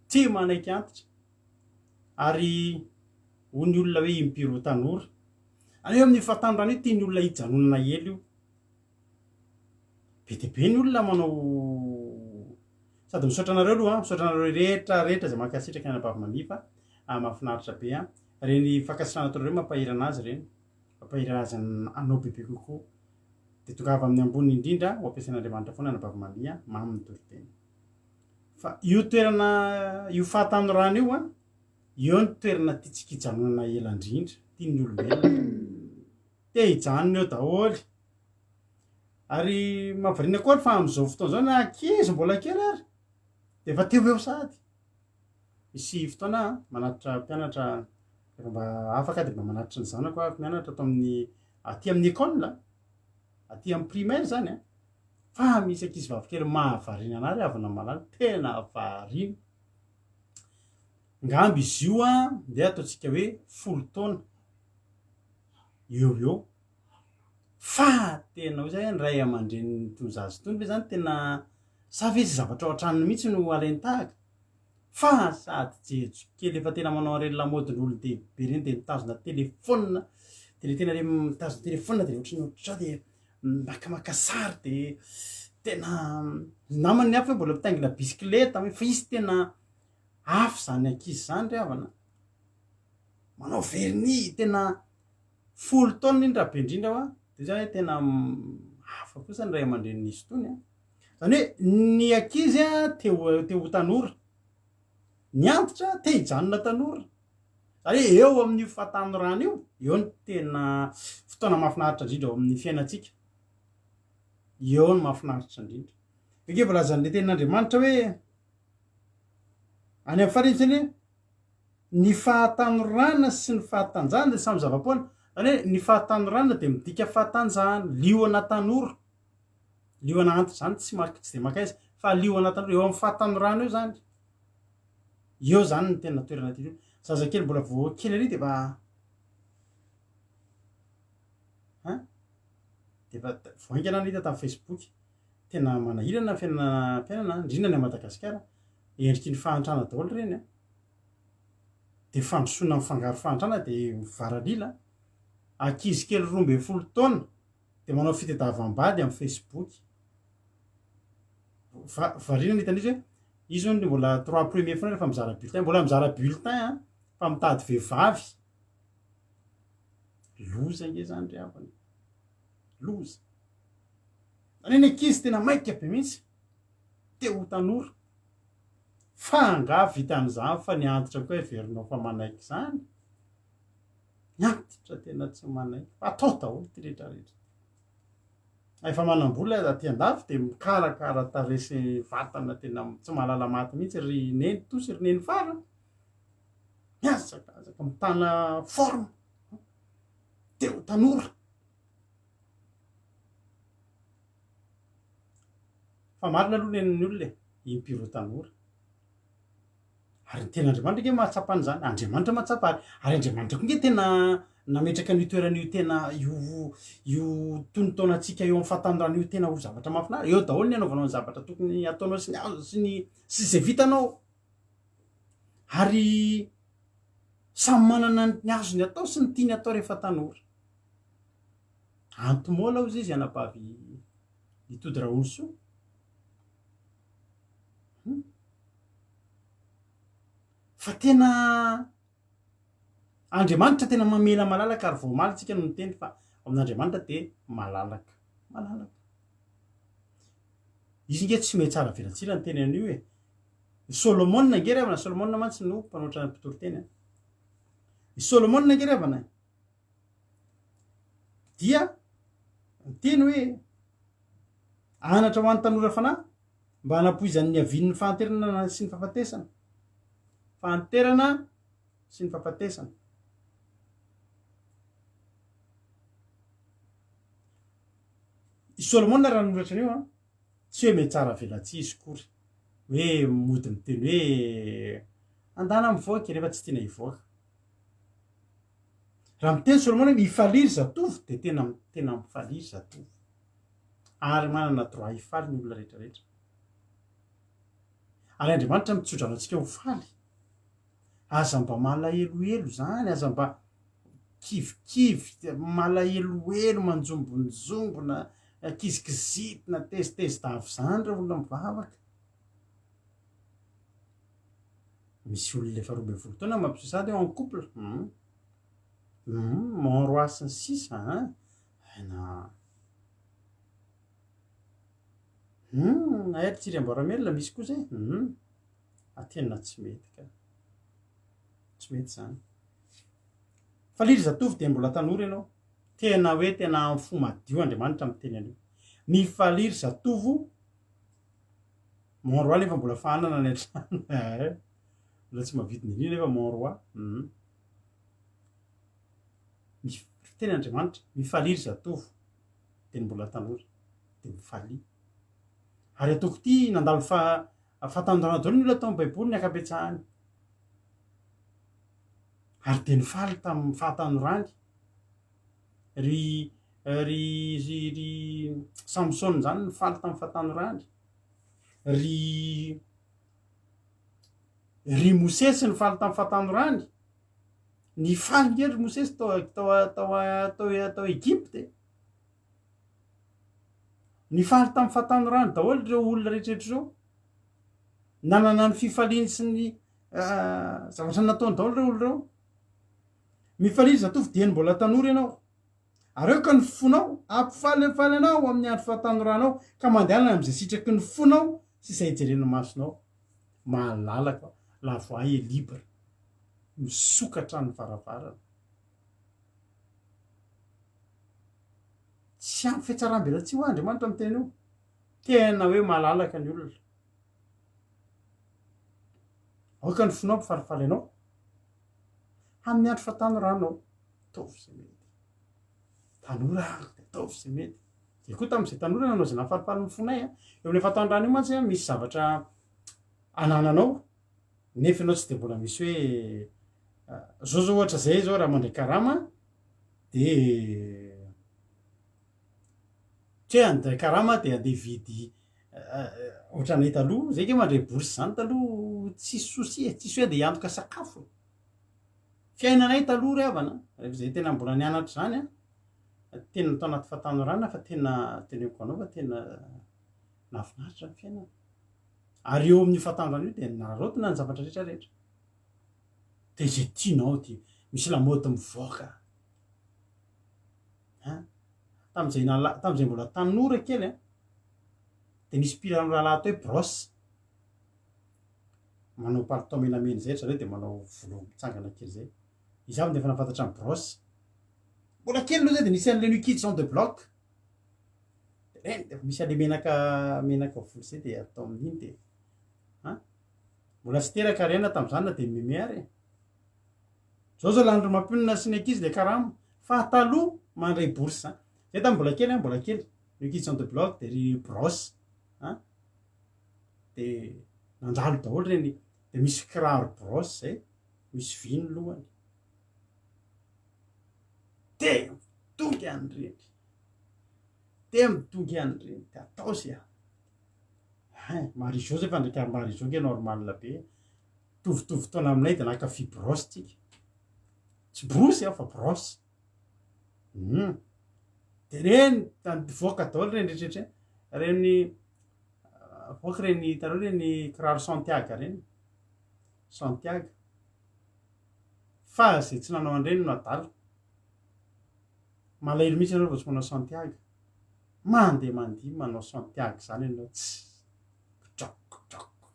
Tsy manaiky antitra. Ary hoy ny olona hoe impiry ho tanora. Any hoe amin'ny fahatanorana io tian'ny olona hijanonana ela io. Be dia be ny olona manao sady misaotra anareo aloha, misaotra anareo rehetra rehetra izay mankasitraka ny anabavy Mamia fa ah, mahafinaritra be an. Ireny fankasitrahana ataonareo mampahery anazy ireny. Mampahery azy hanao bebe kokoa. Dia tongava amin'ny ambony indrindra ho ampiasain'Andriamanitra foana anabavy Mamia, mamy ny toriteny. Fa io toerana io fahatanorana io an, eo ny toerana tiantsika hijanonana ela indrindra, tian'ny olombelona. Te hijanona eo daholo. Ary mahavariana koa ary fa amin'izao fotoana izao na ankizy mbola kely ary dia efa te ho eo sahady. Misy fotoana aho manatitra mpianatra rehefa mba afaka aho dia mba manatitra ny zanako aho mianatra ato amin'ny aty amin'ny école, aty amin'ny primaire zany an, fa misy ankizy vavy kely mahavariana anah ry havana malala, tena variana. Ngamba izy io an, ndeha ataontsika hoe 10 taona eo ho eo, fa tena hoy zay ny ray aman-drenin'itony zaza itony ve zany tena sa ve izay zavatra ao an-tranony mihitsy no alainy tahaka? Fa sady jejo kely efa tena manao an'ireny lamaodin'olon-dehibe ireny dia mitazona telefaonina, dia le tena le mitazona telefaonina dia ohatran'ny ohatr'izao dia makamaka sary dia tena ny namany hafa hoe mbola mitaingina bisikileta fa izy tena hafa izany ankizy izany ry havana, manao vernis tena 10 taona iny raha be indrindra hoa, dia zany hoe tena hafa kosa ny ray aman-drenin'izy itony an. Zany hoe ny ankizy a te ho te ho tanora, ny antitra te hijanona tanora. Zany hoe eo amin'io fahatanorana io, eo no tena fotoana mahafinaritra indrindra eo amin'ny fiainantsika. Eo no mahafinaritra indrindra. Io nge voalazan'ilay tenin'Andriamanitra hoe any amin'ny farany izy hoe ny fahatanorana sy ny fahatanjahana dia samy zava-poana. Zany hoe ny fahatanorana dia midika fahatanjahana, liona tanora. Liona antitra zany tsy mak- tsy de mankaiza fa liona tanora eo amin'ny fahatanorana eo zany. Eo zany ny tena toerana tiana. Zazakely mbola vao kely ery de efa hein de efa vao haingana aho nahita tamin'ny Facebook. Tena manahirana ny fiainana fiainana indrindra ny à Madagasikara. Endriky ny fahantrana daholo ireny an. De fandrosoana mifangaro fahantrana de mivaralila. Ankizy kely 12 taona de manao fitadiavam-bady amin'ny Facebook. Va- variana ny hitan'izy hoe izy hono mbola trois premiers foana rehefa mizara bulletin, mbola mizara bulletin an, fa mitady vehivavy. Loza ange zany ry havana. Loza. Zany hoe ny ankizy tena maika be mihitsy. Te ho tanora. Fa angaha vitan'izany fa ny antitra koa heverinao fa manaiky izany? Ny antitra tena tsy manaiky. Fa atao daholo ity rehetra rehetra. Efa manam-bola aty andafy dia mikarakara tarehy sy vatana tena tsy mahalala maty mihitsy ry neny toa sy ry neny fara. Mihazakazaka mitana forme. Te ho tanora. Fa marina aloha nen'ny olona e, impiry ho tanora. Ary ny tenin'Andriamanitra ange mahatsapa an'izany, Andriamanitra mahatsapa ary ary Andriamanitra koa nge tena nametraka an'io toerana io tena io io tonon-taonantsika eo amin'ny fahatanorana io tena ho zavatra mahafinaritra, eo daholo ny anaovanao ny zavatra tokony hataonao sy ny azo sy ny sy izay vitanao. Ary. Samy manana ny azony atao sy ny tiany atao rehefa tanora. Antomola hozy izy anabavy Itody Raolosoa. Hum. Fa tena Andriamanitra tena mamela malalaka ary vao omaly tsika no niteny fa ao amin'Andriamanitra dia malalaka. Malalaka. Izy nge tsy mihatsara velatsihy raha niteny an'io e. I Solomona nge ry havana, Solomona mantsy no mpanoatra ny mpitoriteny a. I Solomona nge ry havana dia niteny hoe anatra ho an'ny tanora fanahy mba hanapoizany ny havian'ny fahanterana sy ny fahafatesana. Fahanterana sy ny fahafatesana. I Solomona raha nanoratra an'io an, tsy hoe mihatsara velatsihy izy kory, hoe mody miteny hoe andana mivoaka e, nefa tsy tiana hivoaka. Raha miteny Solomona hoe mifalia ry zatovo dia tena tena mifalia ry zatovo. Ary manana droit hifaly ny olona rehetra rehetra. Ary Andriamanitra mitsodrano antsika ho faly. Aza mba malahelohelo zany, aza mba kivikivy, malahelohelo, manjombonjombona, kizikizitina, tezitezi-dava zany raha olona mivavaka. Misy olona efa 12 taona mampiseho sady eo en couple. Hum. Hum, mon roi sy ny sisa an. Aina. Hum, aia tsiry amboaramelona misy koa zay. Hum. Ah, tena tsy mety ka. Tsy mety zany. Fa liry zatovo dia mbola tanora ianao. Tena hoe tena amin'ny fo madio Andriamanitra miteny an'io. Mifalia ry zatovo. Mon roi nefa mbola fahanana any an-trano. Eh, mbola tsy mahavidy ny nefa mon roi. Mm. Miteny Andriamanitra, mifalia ry zatovo. Dia mbola tanora. Dia mifalia. Ary ataoko ity nandalo fa fahatanorana daholo ny olona tao amin'ny Baiboly ny ankabetsahany. Ary dia nifaly tamin'ny fahatanorany. Ry ry ry ry Samsona izany nifaly tamin'ny fahatanorany. Ry ry Mosesy nifaly tamin'ny fahatanorany. Nifaly nge ry Mosesy tao tao tao tao tao Egypte. Nifaly tamin'ny fahatanorany daholo ireo olona rehetra ireo. Nanana ny fifaliany sy ny zavatra nataony daholo ireo olona ireo. Mifalia ry zatovo dieny mbola tanora ianao. Ary aoka ny fonao hampifalifaly anao amin'ny andro fahatanoranao, ka mandehana amin'izay sitraky ny fonao sy izay ijeren'ny masonao. Malalaka, la voie est libre. Misokatra ny varavarana. Tsy ampy fihatsaram-belatsihy hoa Andriamanitra miteny io. Tena hoe malalaka ny olona. Aoka ny fonao hampifalifaly anao. Amin'ny andro fahatanoranao. Ataovy izay mety. Tanora aho, dia ataovy izay mety. Dia koa tamin'izay tanora nanao izay nahafalifaly ny fonay. Eo amin'ilay fahatanorana io mantsy misy zavatra anananao nefa ianao tsy dia mbola misy hoe zao zao ohatra zay zao raha mandray karama de tsy hoe handray karama de andeha hividy ohatranay taloha, zay nge mandray bourse zany taloha tsisy souci e, tsisy hoe andeha hiantoka sakafo e. Fiainanay taloha ry havana, rehefa zay tena mbola nianatra zany an, tena tao anaty fahatanorana fa tena teneniko anao fa tena nahafinaritra ny fiainana. Ary eo amin'io fahatanorana io dia nararaotina ny zavatra rehetra rehetra. Dia izay tianao dia misy lamaody mivoaka. An? Tamin'izay nala- tamin'izay mbola tanora kely an, dia nisy mpirano rahalahy atao hoe brosse. Manao palitao menamena izay ry zareo dia manao volo mitsangana kely izay. Izaho dia efa nahafantatra ny brosse. Mbola kely aloha izay dia nisy an'ilay New Kids on the Block. Ireny dia efa misy an'ilay menaka menaka volo izay dia atao amin'iny dia an. Mbola tsy teraka Rena tamin'izany na dia mime ary e. Zao zao lany ry mampionona sy ny ankizy le karama fa taloha mandray bourse zany. Zay tamin'ny mbola kely an, mbola kely. New Kids on the Block de ry brosse an. De nandalo daholo reny. De misy kiraro brosse zay, misy vy ny lohany. De midongy an'ireny. De midongy an'ireny. De atao ze an. Hein, Marie Jo zay fa ndraiky ary Marie Jo nge normal be. Mitovitovy taona aminay de nankafy brosse tsika. Tsy borosy an fa brosse. Hum. De reny mivoaka daholo reny rehetra reny avoaka reny hitanareo reny kiraro Santiago reny. Santiago. Fa zay tsy nanao an'ireny no adala. Malahelo mihitsy ianao vao tsy manao Santiago. Mandeha mandihy manao Santiago zany ianao tsy. Kidraok kidraok.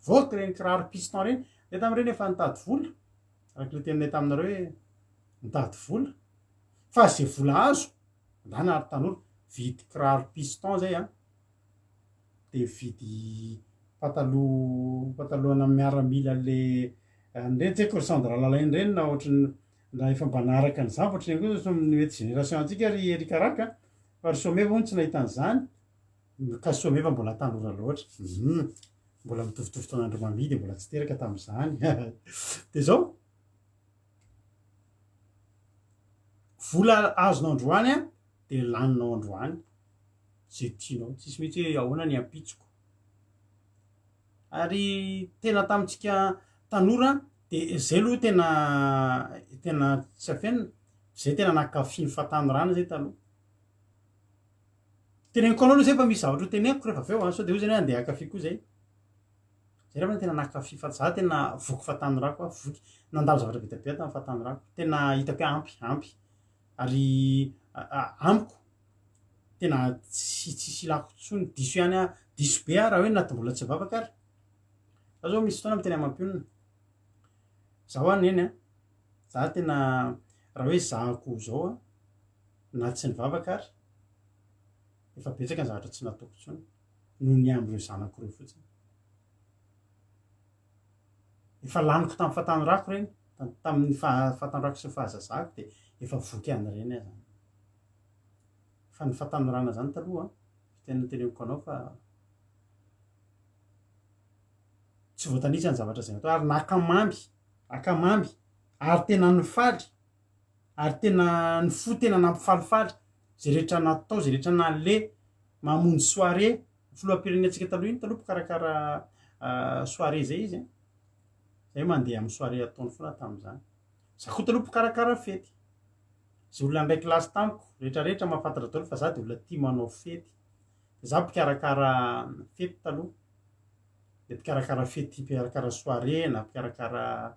Voaka ireny kiraro piston ireny. Zay tamin'ireny efa nitady vola. Araka ilay teninay taminareo hoe nitady vola. Fa izay vola azo, ndana ary tanora, vidy kiraro piston zay an. Dia vidy pataloha pataloha-na miaramila le an'ireny tsy haiko ry Sandra Lalaina ireny na ohatran'ny na efa mba naharaka an'izany fa ohatran'ny koa mety génération antsika ry Eric Raka fa ry Someva hono tsy nahita an'izany. Ka Someva mbola tanora loatra. Hum. Mbola mitovitovy taona an-dry Mami dia mbola tsy teraka tamin'izany. Dia izao. Vola azonao androany an, dia laninao androany. Izay tianao. Tsisy mihitsy hoe ahoana ny ampitsoko. Ary tena tamintsika tanora dia izay aloha tena tena tsy afenina, izay tena nankafy ny fahatanorana izay taloha. Teneniko anao aloha zay fa misy zavatra ho teneniko rehefa avy eo an, sao de hoy zany hoe andeha hankafy koa zay. Zay angamba no tena nankafy fa za tena voky fahatanorako aho, voky, nandalo zavatra be dia be aho tamin'ny fahatanorako, tena hitako hoe ampy, ampy ary amiko tena tsy tsisy ilako intsony, diso ihany aho, diso be aho raha hoe na mbola tsy nivavaka ary. Za zao misy fotoana miteny amin'ny mampionona, za ho'a neny an, za tena raha hoe zahako zao an, na tsy nivavaka ary, efa betsaka ny zavatra tsy nataoko intsony noho ny amin'ireo zanako ireo fotsiny. Efa laniko tamin'ny fahatanorako ireny, tamin'ny fahatanorako sy ny fahazazako dia efa voky an'ireny aho izany. Fa ny fahatanorana izany taloha, tena teneniko anao fa tsy voatanisa ny zavatra izay natao ary nakamamy, nakamamy ary tena nifaly ary tena ny fo tena nampifalifaly zay rehetra natao zay rehetra naleha mamonjy soirée filoham-pirenentsika taloha iny taloha mpikarakara soirée zay izy zay mandeha amin'ny soirée ataony foana tamin'izany za koa taloha mpikarakara fety zay olona niray kilasy tamiko rehetra rehetra mahafantatra daholo fa za de olona tia manao fety za mpikarakara fety taloha de mpikarakara fety mpikarakara soirée na mpikarakara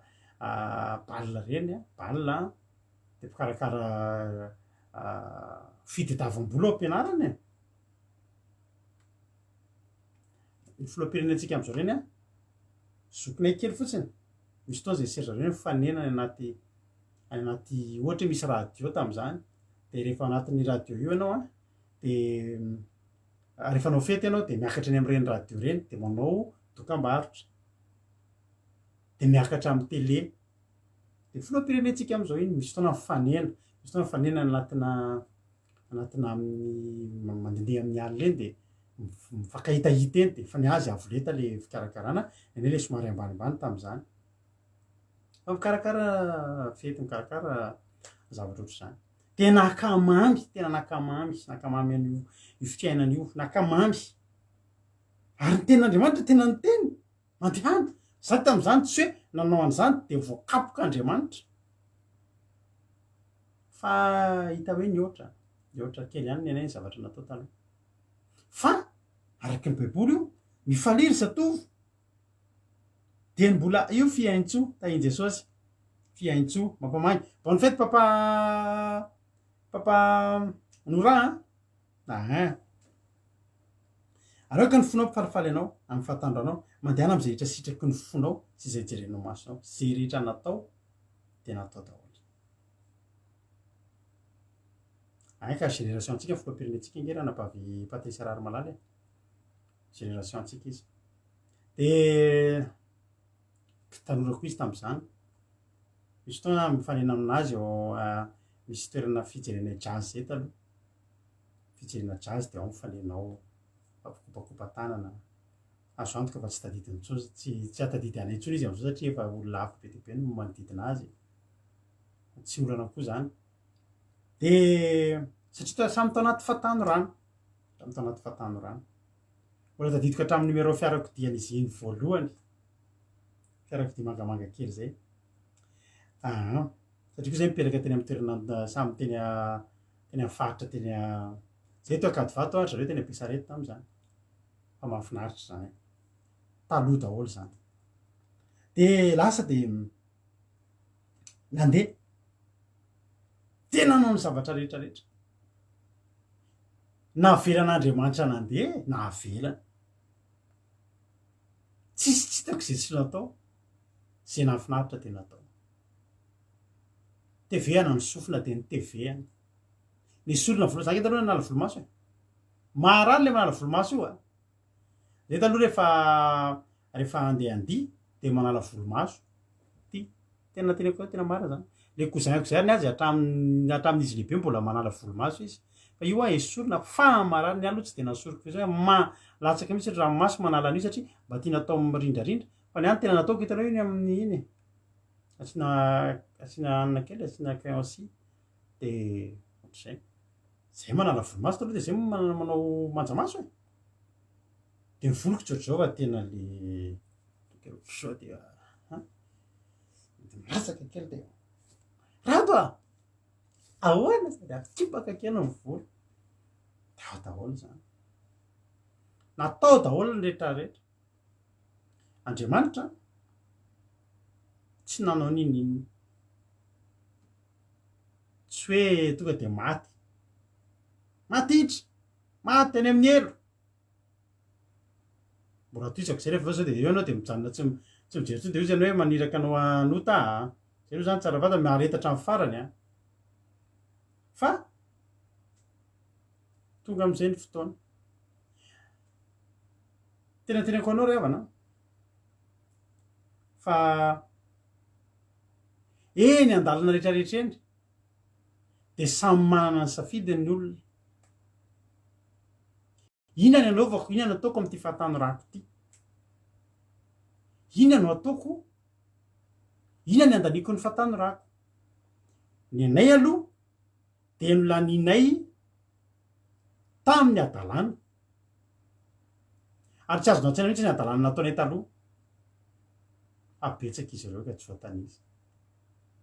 bal reny a, bal a, de mpikarakara fitadiavam-bola ao am-pianarana e. Ny filoham-pirenentsika amin'izao reny a, zokinay kely fotsiny, misy fotoana zay sendra reny mifanena any anaty any anaty ohatra hoe misy radio tamin'izany, de rehefa anatin'ny radio io ianao a, de rehefa hanao fety ianao de miakatra eny amin'ireny radio ireny de manao dokambarotra. De miakatra amin'ny tele. De filoham-pirenentsika amin'izao iny misy fotoana mifanena, misy fotoana mifanena any anatina anatina amin'ny mandehandeha amin'ny alina eny de mifankahitahita eny de fa ny azy avo lenta le fikarakarana, ny anay le somary ambanimbany tamin'izany. Fa mikarakara fety, mikarakara zavatra ohatr'izany. Tena ankamamy, tena nankamamy, nankamamy an'io io fiainana io, nankamamy. Ary ny tenin'Andriamanitra tena niteny, mandehana. Za tamin'izany tsy hoe nanao an'izany de voakapoka Andriamanitra. Fa hita hoe nihoatra, nihoatra kely ihany ny anay ny zavatra natao taloha. Fa araky ny Baiboly io, mifalia ry zatovo, Dieny mbola io Fihaintsoa, tahin'i Jesosy. Fihaintsoa, mampamangy. Bonne fête papa papa Nora a. Ahin. Aroaka ny fonao mpifalifaly anao amin'ny fahatandranao. Mandehana amin'izay rehetra sitraky ny fonao sy izay jerenao masonao. Izay rehetra natao dia natao daholo. Ahin ka génération antsika filoham-pirenentsika ange ranabavy Patrice Raharimalala e. Génération antsika izy. De tanora koa izy tamin'izany. Misy fotoana aho mifanena aminazy eo misy toerana fijerena jazz zay taloha. Fijerena jazz de ao mifanena ao, mifampikopakopa-tanana. Azo antoka fa tsy tadidiny intsony, tsy tsy hahatadidy anay intsony izy amin'izao satria efa olona hafa be dia be no manodidina azy. Tsy olana koa zany. De satria samy tao anaty fahatanorana, samy tao anaty fahatanorana. Mbola tadidiko hatramin'ny numéro fiarakodian'izy iny voalohany. Fiarakodia mangamanga kely izay. Aa, satria koa zay mipetraka teny amin'ny toerana samy teny teny amin'ny faritra teny zay teo Ankadivato a, ry zareo teny Besarety tamin'izany. Fa mahafinaritra izany. Taloha daholo izany. De lasa de nandeha. De nanao ny zavatra rehetra rehetra. Navelan'Andriamanitra nandeha, navelany. Tsisy tsy hitako izay tsy natao. Izay nahafinaritra dia natao. Tevehana ny sofina dia nitevehana. Nesorina volo, za nge taloha nanala volomaso e. Maharary le manala volomaso io a. Zay taloha rehefa rehefa andeha handihy dia manala volomaso. Ty, tena teneko hoe tena marina zany. Le cousin-ko zay ary ny azy hatramin'ny hatramin'izy lehibe mbola manala volomaso izy. Fa io a esorina fa marary, ny ahy aloha tsy de nasoriko fa ma- latsaka mihitsy ny ranomaso manala an'io satria mba tiana atao mirindrarindra. Fa ny ahy ny tena nataoko hitanao iny amin'ny iny e, asiana asiana hanina kely, asiana crayon scie de ohatr'izay. Zay manala volomaso taloha de zay manao manjamaso e. De ny voloko tsy ohatr'izao fa tena le ohatr'izao de an, de milatsaka kely de Rado a! Ahoana? Sady atsipaka kely ny volo. De ao daholo zany. Natao daholo ny rehetrarehetra. Andriamanitra tsy nanao n'inon'inona. Tsy hoe tonga de maty. Maty itra! Maty any amin'ny helo! Mbola tohizako izay rehefa avy eo sao dia eo ianao dia mijanona tsy tsy mijery intsony dia hoy izy ianao hoe maniraka anao hanota aho a! Izay aloha izany tsara vata miareta hatramin'ny farany a! Fa tonga amin'izay ny fotoana. Tena teneniko anao ry havana fa eny an-dalana rehetra rehetra eny dia samy manana ny safidiny ny olona. Inona ny anaovako, inona no ataoko amin'ity fahatanorako ity? Inona no ataoko? Inona ny andaniako ny fahatanorako? Ny anay aloha dia nolanianay tamin'ny hadalana. Ary tsy azonao an-tsaina mihitsy ny hadalana nataonay taloha. Fa betsaka izy ireo ka tsy voatanisa.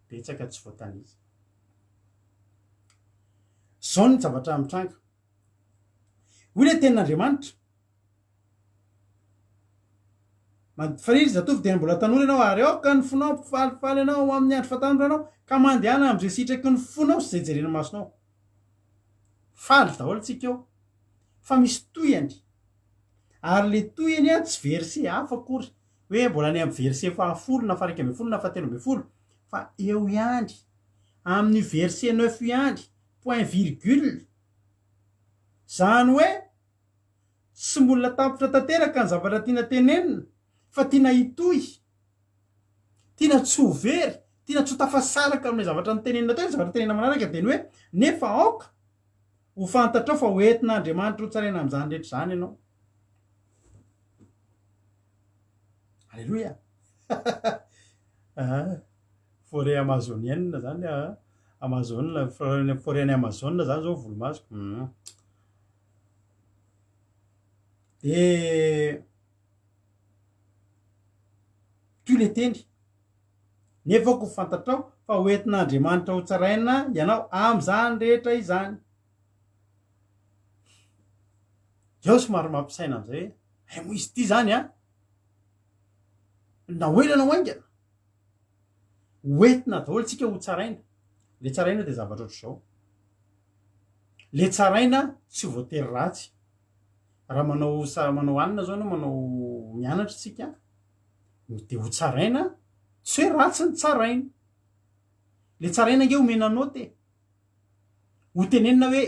Betsaka tsy voatanisa. Izao ny zavatra mitranga. Hoy ilay tenin'Andriamanitra, Fa ry zatovo dia mbola tanora ianao, ary aoka ny fonao hampifalifaly anao amin'ny andro fahatanoranao, ka mandehana amin'izay sitraky ny fonao sy izay jeren'ny masonao. Faly daholo tsika eo, fa misy tohiny. Ary ilay tohiny tsy verset hafa akory, hoe mbola any amin'ny verset fahafolo na faha-11 na faha-13, fa eo ihany, amin'io verset neuf io ihany, point virgule. Izany hoe tsy mbola tapitra tanteraka ny zavatra tiana tenenina fa tiana hitohy, tiana tsy ho very, tiana tsy ho tafasaraka amin'ilay zavatra notenenina teo, ny zavatra tenenina manaraka dia ny hoe nefa aoka ho fantatrao fa ho entin'Andriamanitra ho tsaraina amin'izany rehetra izany ianao. Aleloia! Forêt amazonienne zany a, Amazone, forêt any Amazone zany zao volomasoko. Hum. De toy le teny, nefa ko fantatrao fa ho entin'Andriamanitra ho tsaraina ianao amin'izany rehetra izany. Eo somary mampisaina amizay hoe, hay moa izy ity zany a, na ho ela na ho haingana. Ho entina daholo tsika ho tsaraina. Le tsaraina dia zavatra ohatr'izao. Le tsaraina tsy voatery ratsy. Raha manao sa manao anona zao anao manao mianatra tsika dia ho tsaraina tsy hoe ratsy ny tsaraina. Le tsaraina ange omena note e. Ho tenenina hoe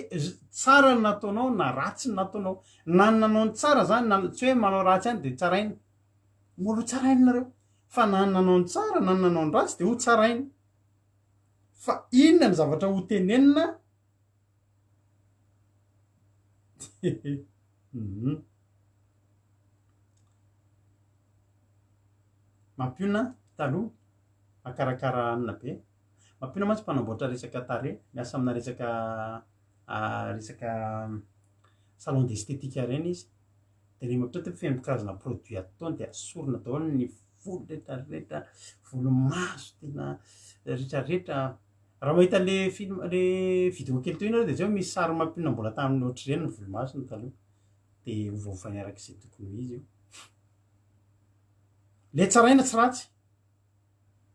tsara ny nataonao na ratsy ny nataonao. Na ny nanao ny tsara zany na tsy hoe manao ratsy ihany dia tsaraina. Mbola ho tsaraina nareo. Fa na ny nanao ny tsara na ny nanao ny ratsy dia ho tsaraina. Fa inona ny zavatra ho tenenina? Mhm. Mampionona taloha, makarakara hanina be. Mampionona mantsy mpanamboatra resaka tarehy, miasa amina resaka resaka salon d'esthétique ireny izy. De le mampiseho ty feno karazana produit ataony de asorina daholo ny volo rehetra rehetra, volomaso tena rehetra rehetra. Raha mahita an'le film, le vidéo kely teo iny nareo de jereo misy sary mampinona mbola tamin'ny ohatr'ireny ny volomasony taloha. De ovaovainy araka izay tokony ho izy io. Le tsaraina tsy ratsy.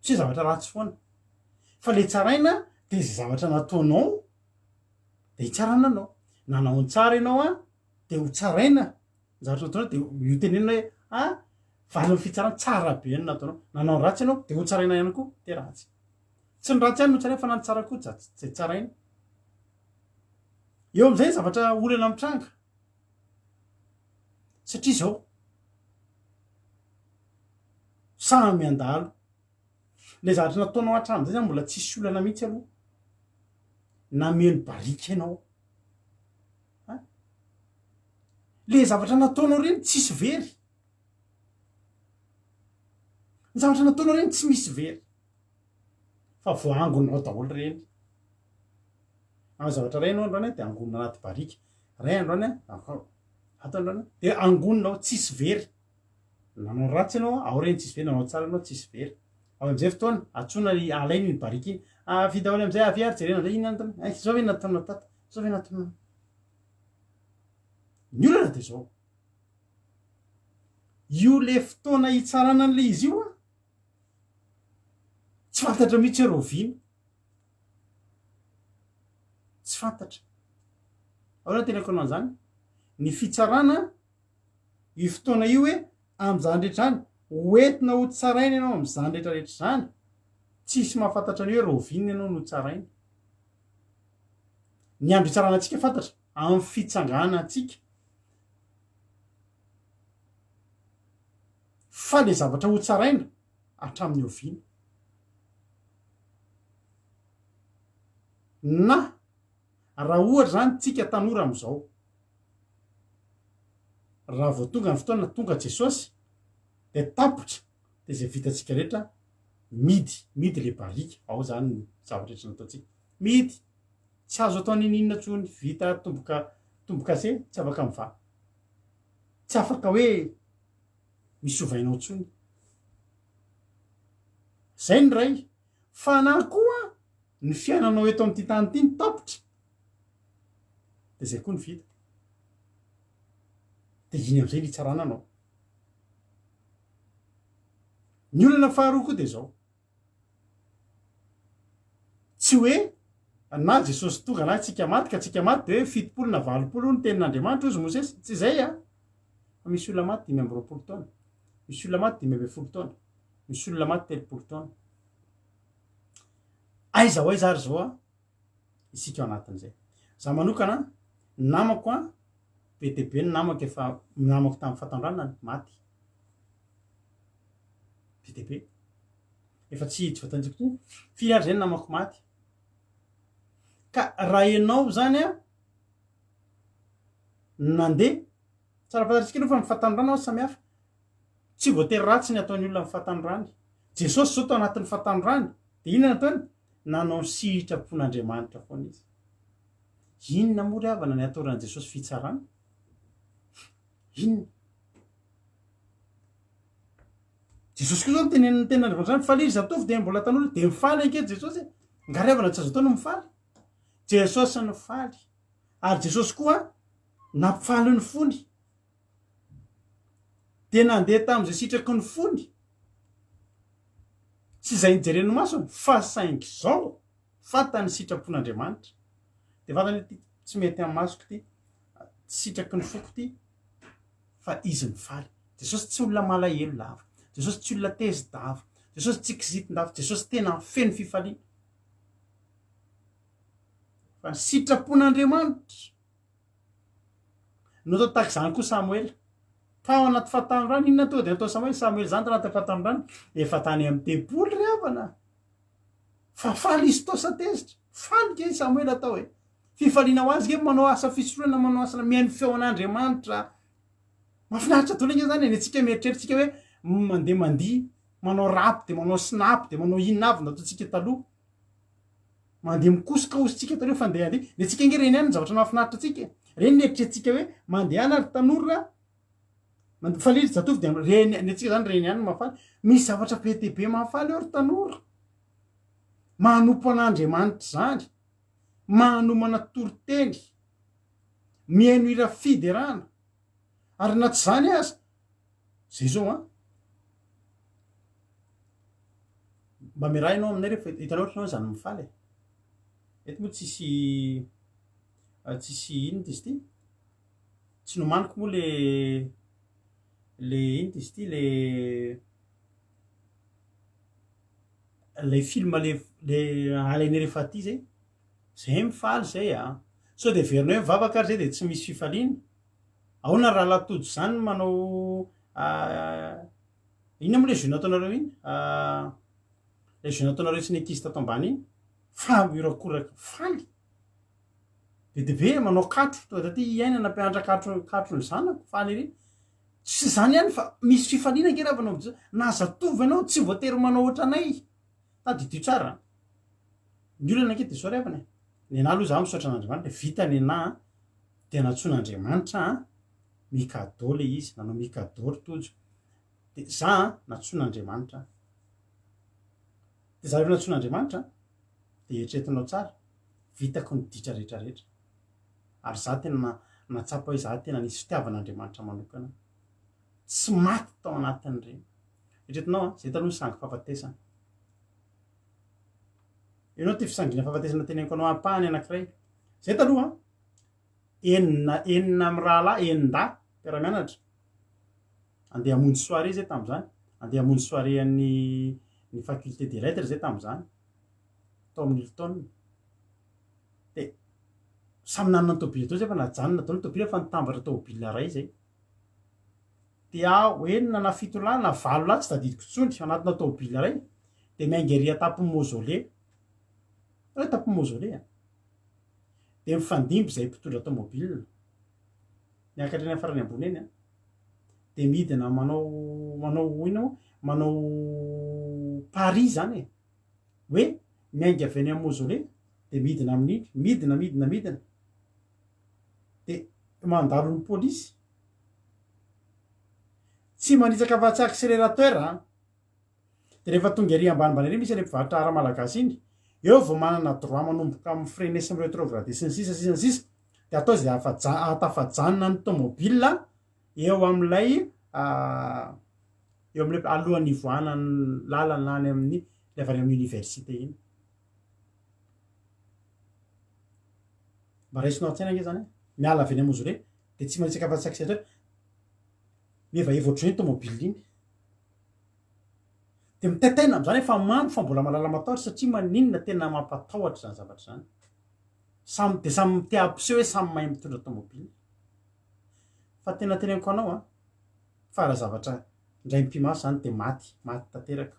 Tsy hoe zavatra ratsy foana. Fa le tsaraina de izay zavatra nataonao de hitsarana anao. Nanao ny tsara ianao an, de ho tsaraina ny zavatra nataonao de io tenenina hoe ah valin'ny fitsarana tsara be ny nataonao. Nanao ny ratsy ianao de ho tsaraina ihany koa de ratsy. Tsy ny ratsy ihany no tsaraina fa na ny tsara koa ja- tsaraina. Eo am'izay ny zavatra olana mitranga. Satria izao, samy handalo. Ilay zavatra nataonao hatramin'izay zany mbola tsisy olana mihitsy aloha. Nameno barika ianao. An? Le zavatra nataonao ireny tsisy very. Ny zavatra nataonao ireny tsy misy very. Fa voaangonao daholo ireny. Manao zavatra iray ianao androany dia angonina anaty barika. Iray androany an, ato androany an, dia angonina ao tsisy very. Nanao ratsy ianao, ao ireny tsisy very, nanao tsara ianao tsisy very. Ao amin'izay fotoana, antsoina ny alaina iny barika iny. Avia daholo amin'izay, avia ary jerena amin'izay, inona no nataonao? Izao ve nataonao tato? Izao ve nataonao? Ny olana dia izao. Io le fotoana hitsarana an'ilay izy io an, tsy fantatra mihitsy hoe rahoviana. Tsy fantatra. Ahoana no teneniko anao an'izany? Ny fitsarana, io fotoana io hoe amin'izany rehetra izany, ho entina ho tsaraina ianao amin'izany rehetra rehetra izany, tsisy mahafantatra ny hoe rahoviana ianao no tsaraina. Ny andro hitsarana antsika fantatra, amin'ny fitsanganantsika. Fa le zavatra ho tsaraina hatramin'ny oviana? Na raha ohatra izany tsika tanora amin'izao, raha vao tonga ny fotoana tonga Jesosy dia tapitra dia izay vitantsika rehetra midy, midy le barika, ao izany ny zavatra rehetra nataontsika, midy, tsy azo atao n'inon'inona intsony, vita tomboka tombokase tsy afaka mivaha, tsy afaka hoe misy ovainao intsony. Zay ny iray. Fa na koa ny fiainanao eto amin'ity tany ity no tapitra dia zay koa no vita. Dia iny amin'izay ny hitsarana anao. Ny olana faharoa koa dia izao. Tsy hoe na Jesosy tonga na tsika maty ka tsika maty dia hoe 70 na 80 hoy ny tenin'Andriamanitra hozy Mosesy. Tsy izay a. Fa misy olona maty 25 taona. Misy olona maty 15 taona. Misy olona maty 30 taona. Aiza ho aiza ary zao a isika ao anatin'izay. Za manokana ny namako a be dia be ny namako efa namako tamin'ny fahatanorana maty. Be dia be. Efa tsy tsy voatanjako intsony. Firy ary zay ny namako maty. Ka raha ianao zany a nandeha, tsara fantatsika aloha fa ny fahatanorana ho'a samihafa. Tsy voatery ratsy ny ataon'ny olona amin'ny fahatanorany. Jesosy izao tao anatin'ny fahatanorany, dia inona nataony? Nanao ny sitrapon'Andriamanitra foana izy. Inona moa ry havana ny ataoran'i Jesosy fitsarana? Inona? Jesosy koa izao niteneniny tenin'Andriamanitra izany, faly ry zatovo dia mbola tanora, dia mifaly ange Jesosy e. Nga ry havana tsy azo atao ny mifaly? Jesosy nifaly. Ary Jesosy koa nampifaly ny fony. Dia nandeha tamin'izay sitraky ny fony sy izay nijeren'ny masony, fa saingy izao, fantany ny sitrapon'Andriamanitra. Dia fantany hoe ity tsy mety amin'ny masoko ity, tsy sitraky ny foko ity, fa izy mifaly. Jesosy tsy olona malahelo lava, Jesosy tsy olona tezi-dava, Jesosy tsy kizitin-dava, Jesosy tena feno fifaliana. Fa ny sitrapon'Andriamanitra Natao tahaka izany koa Samoela. Tao anaty fahatanorana, inona tonga dia natao Samoela? Samoela izany tao anaty fahatanorana, efa tany amin'ny tempoly ry havana. Fa faly izy tao sa tezitra? Faly nge i Samoela tao e. Fifaliana ho azy nge manao asa fisoronana, manao asa mihaino feo an'Andriamanitra. Mahafinaritra daholo nge zany e. Ny antsika mieritreritsika hoe mandeha mandihy, manao rap dia manao snap dia manao inona avy no nataontsika taloha. Mandeha mikosoka hozy tsika taloha fa ndeha handeha. Ny antsika ange ireny ihany ny zavatra mahafinaritra antsika e. Ireny ny eritreretintsika hoe mandehana ry tanora a, mande- faly ry zatovo dia ireny, ny antsika zany ireny ihany no mahafaly. Misy zavatra be dia be mahafaly eo ry tanora. Manompo an'Andriamanitra izany, manomana toriteny, mihaino hira fiderana, ary na tsy izany aza, zay zao an, mba miaraha ianao aminay rehefa hitanao ohatra ianao izany mifaly e. Eto moa tsisy tsisy inona izy ity? Tsy nomaniko moa le le inona izy ity le Ilay film le le alainay rehefa aty zay, zay mifaly zay a! Sao de heverinay hoe mivavaka ary zay de tsy misy fifaliana? Ahoana rahalahy Tojo zany manao inona moa le jeu nataonareo iny? Le jeu nataonareo sy ny ankizy tato ambany iny? Fa mihorakoraka faly! Be dia be manao katro, tonga taty hiaina nampianatra katro katro ny zanako, faly ery. Tsy izany ihany fa misy fifaliana ange raha vao anao na zatovo ianao tsy voatery manao ohatranay. Tadidio tsara an. Ny olana ange dia izao ry havana e. Ny anah aloha izaho misaotra an'Andriamanitra e, vita ny anah an, dia nantsoin'Andriamanitra an, mi-cadeau ilay izy, nanao mi-cadeau ry Tojo. Dia za an, nantsoin'Andriamanitra an. Dia za rehefa nantsoin'Andriamanitra an, dia eritreretinao tsara, vitako ny ditra rehetra rehetra. Ary za tena nahatsapa hoe za tena nisy fitiavan'Andriamanitra manokana. Tsy maty tao anatin'ireny. Eritreretinao an, zay taloha ny sangy fahafatesana. Ianao ity fisangiana fahafatesana teneniko anao ampahany anankiray. Zay taloha an, enina enina mirahalahy, enin-dahy mpiara-mianatra. Andeha hamonjy soirée zay tamin'izany. Andeha hamonjy soirée an'ny ny faculté des lettres zay tamin'izany. Tao amin'ny Hilton. Dia samy nanana ny tôbila daholo zay fa najanona daholo ny tôbila fa nitambatra tôbila iray zay. Dia aho enina na fito lahy na valo lahy tsy tadidiko intsony anatina tôbila iray dia miainga ery an-tampon'ny mausolée. Hoe tampon'ny mausolée a. Dia mifandimby izay mpitondra tômôbila. Miakatra eny amin'ny farany ambony eny a. Dia midina manao manao inona moa? Manao pari zany e. Hoe miainga avy any amin'ny mausolée dia midina amin'iny, midina, midina, midina, dia mandalo ny polisy, tsy manitsaka afa-tsy accélérateur an, dia rehefa tonga ery ambanimbany ery misy ilay mpivarotra art malagasy iny, eo vao manana droit manomboka mi-freiner sy mi-retrograder sy ny sisa sy ny sisa, dia atao izay ahafaja- ahatafajanona ny tomobile eo amin'ilay eo amin'ilay alohan'ny hivoahana ny lalana any amin'ny ilay avy any amin'ny université iny. Mba raisinao an-tsaina ange zany e. Miala avy eny Mausolée dia tsy manitsaka afa-tsy accélérateur. Mihevaheva ohatr'izay iny tomobile iny. Dia mitaintaina amin'izany efa mamo fa mbola malala matahotra satria maninona tena mampatahotra izany zavatra izany. Samy dia samy te hampiseho hoe samy mahay mitondra tomobile. Fa tena teneniko anao an, fa raha zavatra indray mipi-maso izany dia maty, maty tanteraka.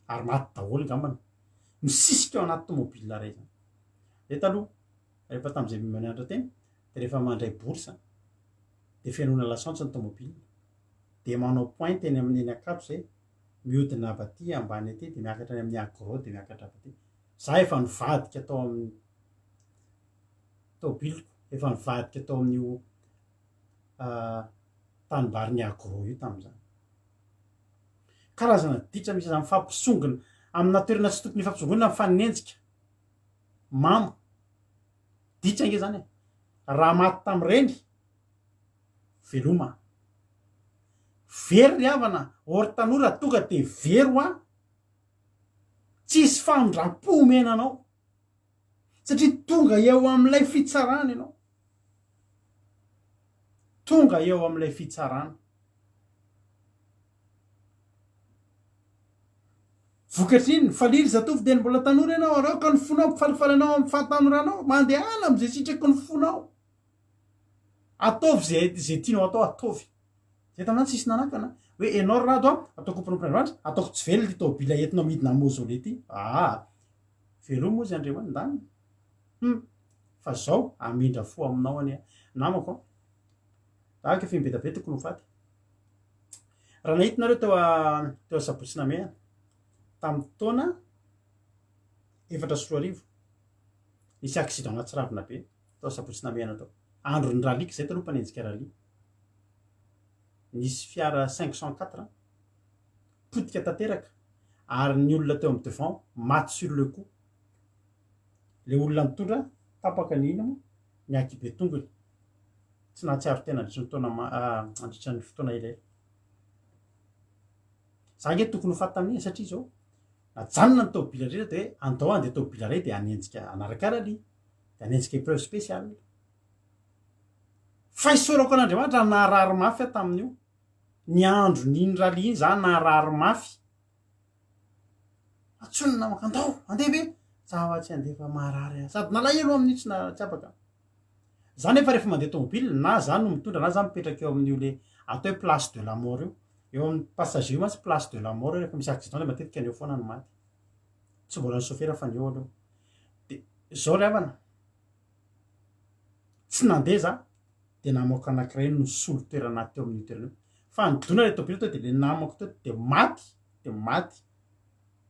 Ary maty daholo angambany. Misisika ao anaty tomobile iray izany. Zay taloha, rehefa tamin'izay mianatra teny, dia rehefa mandray bourse, dia fenoina lasantsy ny tomobile. Dia manao pointe eny amin'ny eny Ankatso zay, mihodina avy aty ambany aty, dia miakatra any amin'ny agro, dia miakatra avy aty. Za efa nivadika tao amin'ny tomobiliko, efa nivadika tao amin'io tanimbarin'ny agro io tamin'izany. Karazana ditra misy aza mifampisongona amina toerana tsy tokony hifampisongonana mifanenjika. Mamo. Ditra ange zany e. Raha maty tamin'ireny, veloma. Very ry havana, or tanora tonga de very hoa. Tsisy famindram-po omena anao. Satria tonga eo amin'ilay fitsarana ianao. Tonga eo amin'ilay fitsarana. Vokatry inona? Falia ry zatovo dieny mbola tanora ianao ary aoka ny fonao hampifalifaly anao amin'ny fahatanoranao. Mandehana amin'izay sitraky ny fonao. Ataovy izay izay tianao atao, ataovy. Izay tamin'izany tsisy nanakana hoe ianao ry Rado a, ataoko mpanompon'Andriamanitra, ataoko tsy velona ity tômôbila entinao midina amin'ny mausolée ity. Aa! Veloma hozy Andriamanitra, ndany. Hum! Fa zao, hamindra fo aminao anie aho. Namako a, tahaka efa im-be dia be tokony ho faty. Raha nahita nareo teo teo Asabotsy Namehana tamin'ny taona 2004, nisy accident nahatsiravina be tao Asabotsy Namehana tao. Andron'ny rallye, zay taloha mpanenjika rallye. Nisy fiara 504 potika tanteraka. Ary ny olona teo amin'ny devant maty sur le coup. Le olona nitondra tapaka ny inona moa? Ny ankibe tongony. Tsy nahatsiaro tena nandritra ny taona nandritra ny fotoana elaela. Za ange tokony ho faty tamin'iny satria izao najanona ny tômôbila rehetra dia hoe andao handeha tômôbila iray dia hanenjika hanaraka rallye, dia hanenjika épreuve spéciale. Fa isaorako an'Andriamanitra naharary mafy aho tamin'io. Ny andron'iny rallye iny za naharary mafy. Antsoy ny namako, andao, andeha ve? Za hoa tsy handeha fa maharary ahy. Sady nalahelo amin'io tsy na- tsy afaka. Za nefa rehefa mandeha tomobile na za no mitondra na za mipetraka eo amin'io le atao hoe place de la mort io. Eo amin'ny passager io mantsy place de la mort io rehefa misy accident de matetika ny eo foana no maty. Tsy mbola ny chauffeur fa ny eo aloha. De zao ry havana, tsy nandeha za de namako anakiray no nisolo toerana ahy teo amin'io toerana io. Fa nidona le tobile teo de le namako teo de maty de maty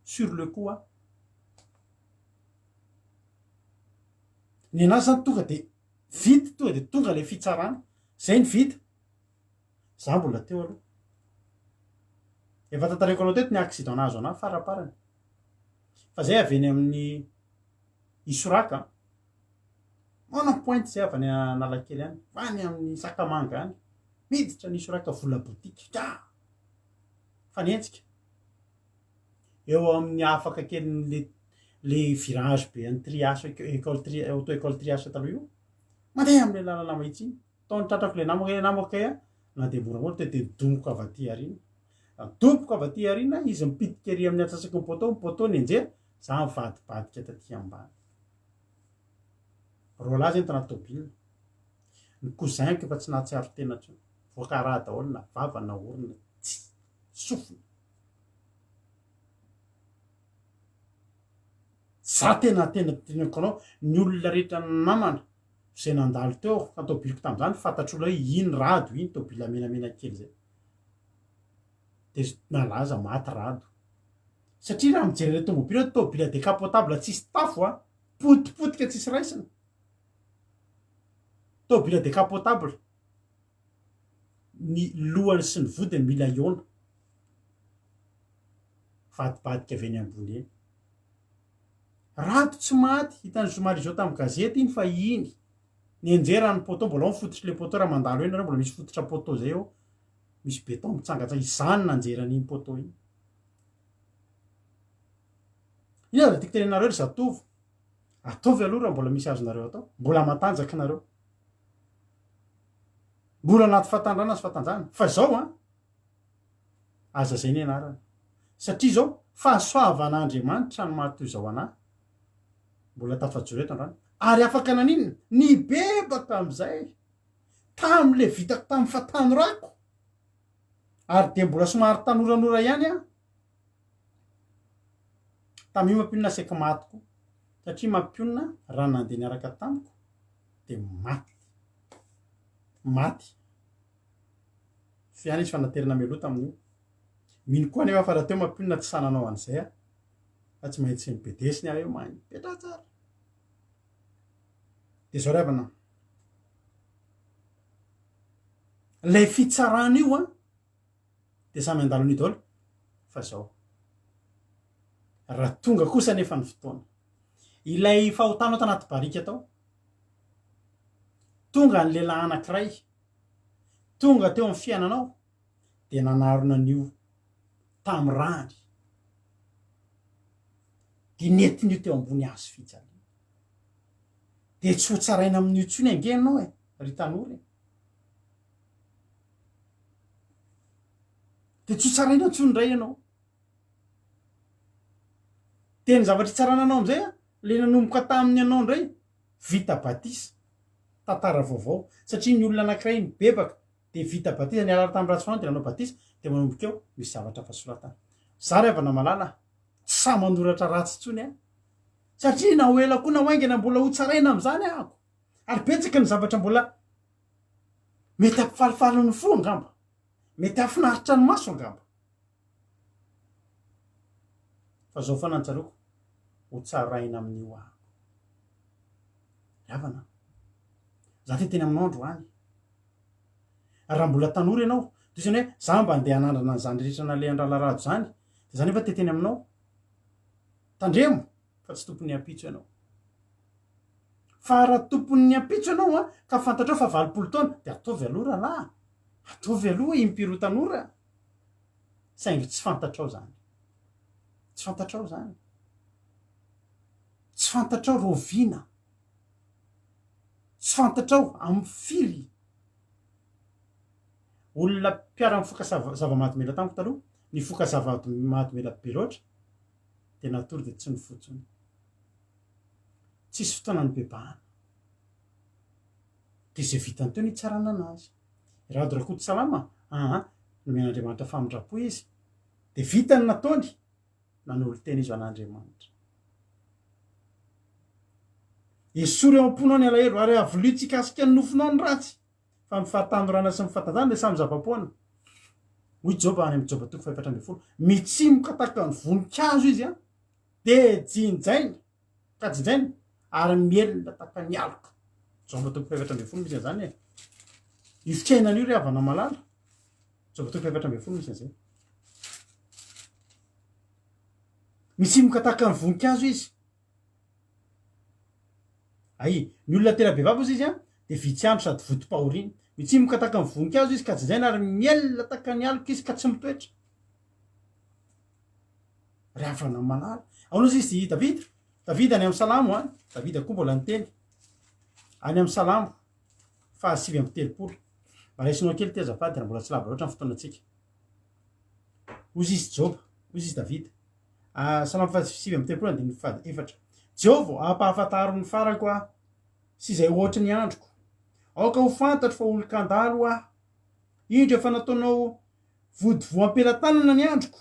sur le coup aho. Ny anazy zany tonga de vita tonga de tonga le fitsarana, zay ny vita. Za mbola teo aloha. Efa tantaraiko anao teto ny accident nahazo anahy faraparany. Fa zay avy eny amin'ny Isoraka an. Manao pointe zay avy any Analakely any, any amin'ny Sakamanga any. Miditra ny Isoraka vola boutique. Ka! Fanenjika. Eo amin'ny afaka kelin'le le virage be an'ny Trias, école Tri, auto école Trias taloha io. Mandeha amin'ilay lalana mahitsy iny. Tao ny tratrako ilay namako, ilay namako kay a, nandeha moramora teo dia nidoboka avy aty aoriana. Nidoboka avy aty aoriana, izy mipitika ery amin'ny antsasaky ny poteau, ny poteau nianjera, za nivadibadika taty ambany. Roalahy zay ny tanaty tôbila. Ny cousin-ko efa tsy nahatsiaro tena intsony. Voaka rà daholo na vava na orona, tsy sofina. Za tena tena teneniko anao, ny olona rehetra namana izay nandalo teo fa ny tôbiliko tamin'izany fantatr'olona hoe iny Rado iny tôbila menamena kely zay. Dia nalaza maty Rado. Satria raha mijery ilay tômôbila hoe tôbila décapotable tsisy tafo a, potipotika tsisy raisina. Tôbila décapotable. Ny lohany sy ny vodiny mila hihaona. Vadibadika avy eny ambony eny. Rado tsy maty, hitan'i Zoma Rizao tamin'ny gazety iny fa iny. Nianjera ny poteau, mbola ao ny fototr'ilay poteau raha mandalo eny nareo mbola misy fototra poteau zay eo. Misy béton mitsangatsanga, izany nanjera an'iny poteau iny. Inona no tiako tenenareo ry zatovo? Ataovy aloha raha mbola misy azonareo atao. Mbola matanjaka nareo. Mbola anaty fahatandrana sy fahatanjahana. Fa izao an, aza izay ny anarana. Satria izao, fahasoavan'Andriamanitra no maha toy izao anah. Mbola tafajoro eto androany. Ary afaka naninona? Nibebaka amin'izay. Tamin'ilay vitako tamin'ny fahatanorako. Ary dia mbola somary tanoranora ihany aho. Tamin'io mampionona saika maty koa. Satria mampionona raha nandeha niaraka tamiko dia maty. Maty. Soa ihany izy fa naterina mialoha tamin'io. Mino koa anefa fa raha teo mampionona tsy sahy nanao an'izay aho. Fa tsy maintsy nibedesiny aho hoe mipetraha tsara. Dia izao ry havana. Ilay fitsarana io an, dia samy handalo an'io daholo fa zao. Raha tonga kosa anefa ny fotoana, ilay fahotanao tanaty barika tao, tonga ny lehilahy anankiray, tonga teo amin'ny fiainanao, dia nanarona an'io tamin'ny rany, dia nentin'io teo ambony hazo fijaliana. Dia tsy ho tsaraina amin'io intsony ange ianao e, ry tanora e. Dia tsy ho tsaraina intsony indray ianao. Dia ny zavatra hitsarana anao amin'izay an, ilay nanomboka tamin'ny anao indray, vita batisa, tantara vaovao. Satria ny olona anankiray nibebaka, dia vita batisa, niala tamin'ny ratsy fanao dia nanao batisa, dia manomboka eo, misy zavatra hafa soratana. Za ry havana malala, tsy sahy manoratra ratsy intsony aho. Satria na ho ela koa na ho haingana mbola ho tsaraina amin'izany ahako. Ary betsaka ny zavatra mbola mety hampifalifaly ny fo angamba. Mety hahafinaritra ny maso angamba. Fa zao foana no tsaroako, ho tsaraina amin'io aho. Ry havana, za te hiteny aminao androany. Raha mbola tanora ianao, toy izany hoe za mba andeha hanandrana an'izany rehetra nalehan'i Ralarado izany. Dia za nefa te hiteny aminao, tandremo fa tsy tompon'ny ampitso ianao. Fa raha tompon'ny ampitso ianao an, ka fantatrao fa 80 taona, dia ataovy aloha rahalahy, ataovy aloha impiry ho tanora. Saingy tsy fantatrao izany. Tsy fantatrao izany. Tsy fantatrao rahoviana. Tsy fantatrao amin'ny firy. Olona mpiara-mifoka zava-mahadomelina tamiko taloha, nifoka zava-mahadomelina be loatra, dia natory dia tsy nifoha intsony. Tsisy fotoana nibebahana. Dia izay vitany teo no hitsarana anazy. I Rado Rakotosalama, aa, nomen'Andriamanitra famindram-po izy. Dia vita ny nataony, nanolo-tena izy ho an'Andriamanitra. Esory ao am-ponao ny alahelo, ary avolio tsy hikasika ny nofonao ny ratsy. Fa ny fahatanorana sy ny fahatanjahana dia samy zava-poana. Hoy Joba any amin'ny Joba toko faha-14, Mitsimoka tahaka ny voninkazo izy, dia jinjaina, ka jinjaina, ary mielina tahaka ny aloka. Joba toko faha-14 misy an'izany e. Io fiainana io ry havana malala. Joba toko faha-14 misy an'izay. Mitsimoka tahaka ny voninkazo izy. Ay, ny olona tera-behivavy ozy izy an, dia vitsy andro sady vontom-pahoriana. Mitsimoka tahaka ny voninkazo izy ka jinjaina ary mielina tahaka ny aloka izy ka tsy mitoetra. Ry havana malala. Ahoana ozy izy Davida? Davida any amin'ny Salamo an, Davida koa mbola niteny. Any amin'ny Salamo faha 39. Mba raisinao kely ity azafady raha mbola tsy lava loatra ny fotoanantsika. Ozy izy Joba, ozy izy Davida. Salamo faha 39 andininy faha efatra. Jehovah ô, ampahafantaro ny farako aho, sy izay ohatry ny androko. Aoka ho fantatro fa olon-kandalo aho. Indro efa nataonao vodivoam-pelatanana ny androko,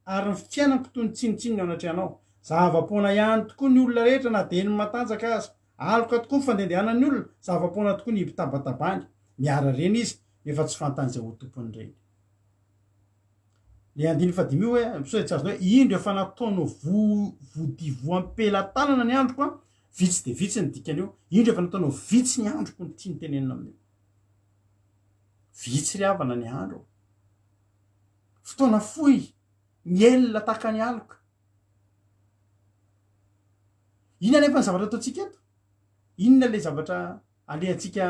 ary ny fiainako toy ny tsinontsinona eo anatrehanao. Zava-poana ihany tokoa ny olona rehetra na dia ny matanjaka aza. Aloka tokoa ny fandehandehanan'ny olona, zava-poana tokoa ny hibitabatabany. Miara-reny izy, nefa tsy fantany izay ho tompon'ireny. Le andininy fahadimy io hoe, sao dia tsy azonao hoe, indro efa nataonao vo vodivoam-pelatanana ny androko an, vitsy dia vitsy ny dikan'io, indro efa nataonao vitsy ny androko no tiany tenenina amin'io. Vitsy ry havana ny andro. Fotoana fohy, mihelina tahaka ny aloka. Inona anefa ny zavatra ataontsika eto? Inona ilay zavatra alehantsika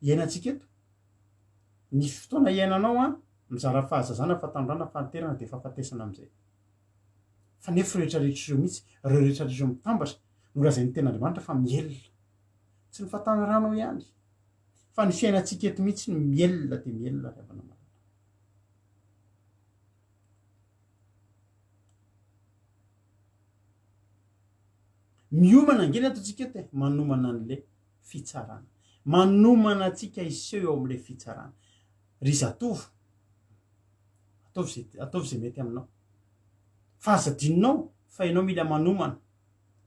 iainantsika eto? Ny fotoana iainanao an, mizara fahazazana, fahatanorana, fahanterana dia fahafatesana amin'izay. Fa nefa ireo rehetra rehetra ireo mihitsy, ireo rehetra rehetra ireo mitambatra no lazain'ny tenin'Andriamanitra fa mihelina. Tsy ny fahatanoranao ihany, fa ny fiainantsika eto mihitsy no mihelina dia mihelina ry havana malala. Miomana ange ny ataontsika eto e, manomana an'le fitsarana. Manomana antsika hiseho eo amin'ilay fitsarana. Ry zatovo, ataovy izay, ataovy izay mety aminao. Fa aza adinonao fa ianao mila manomana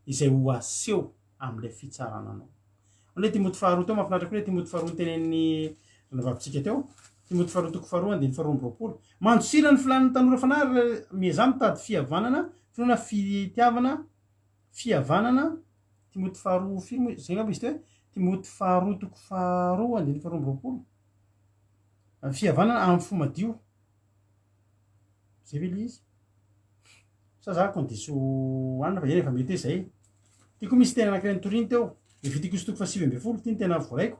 izay ho aseho amin'ilay fitsarana anao. Ilay Timoty faharoa teo, mahafinaritra koa ilay Timoty faharoa notenenin'ny ranabavintsika teo. Timoty faharoa toko faharoa andininy faharoa amby roapolo. Mandosira ny filàn'ny tanora fanahy ary miezaha mitady fihavanana, finoana, fitiavana, fihavanana, Timoty faharoa firy moa izay angamba izy teo e? Timoty faharoa toko faharoa andininy faharoa amby roapolo. Fihavanana amin'ny fo madio. Zay ve ilay izy? Sa za ko diso anona fa eny efa mety hoe zay. Ty koa misy teny anankiray nitoriany teo. Levitikosy toko faha-19, ity no tena voaraiko.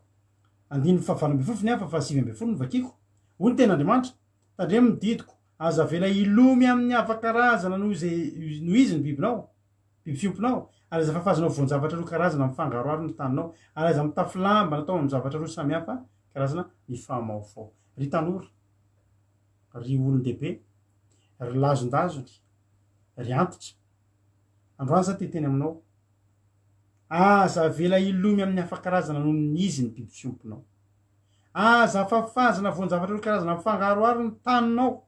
Andininy faha-18 ny ahy fa faha-19 no vakiko. Hoy ny tenin'Andriamanitra, Tandremo ny didiko, aza avela hilomy amin'ny hafa karazana noho izay noho izy ny bibinao. biby fiompinao, ary aza fafazanao voan-javatra roa karazana mifangaroharo ny taninao, ary aza mitafy lamba natao amin'ny zavatra roa samy hafa karazana mifamahofaho. Ry tanora, ry olon-dehibe, ry lazondazony, ry antitra, androany za te hiteny aminao, aza avela hilomy amin'ny hafa karazana noho ny izy ny biby fiompinao. Aza fafazana voan-javatra roa karazana mifangaroharo ny taninao.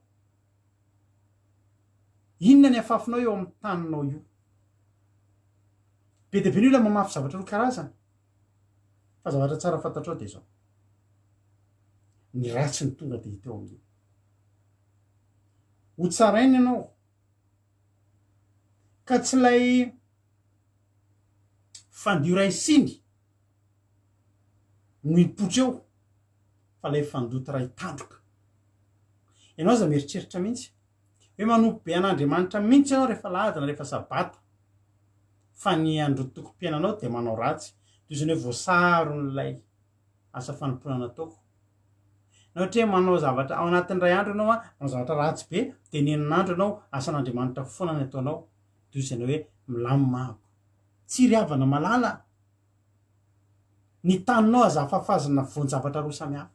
Inona ny afafinao eo amin'ny taninao io? Be dia be ny olona mamafy zavatra roa karazana. Fa zavatra tsara fantatrao dia izao. Ny ratsy no tonga dia hita eo amin'io. Ho tsaraina ianao. Ka tsy ilay fandio iray siny no hipoitra eo fa ilay fandoto iray tandroka. Ianao aza mieritreritra mihitsy hoe manompo be an'Andriamanitra mihitsy ianao rehefa alahady na rehefa sabata, fa ny androtokom-piainanao dia manao ratsy. Toy izany hoe voasaron'ilay asa fanompoana nataoko. Na ohatra hoe manao zavatra ao anatin'ny iray andro ianao, manao zavatra ratsy be, dia ny enin'andro ianao asan'Andriamanitra foana ny ataonao. Toy izany hoe milamina ahako. Tsia ry havana malala, ny taninao aza afafazina voan-javatra roa samy hafa.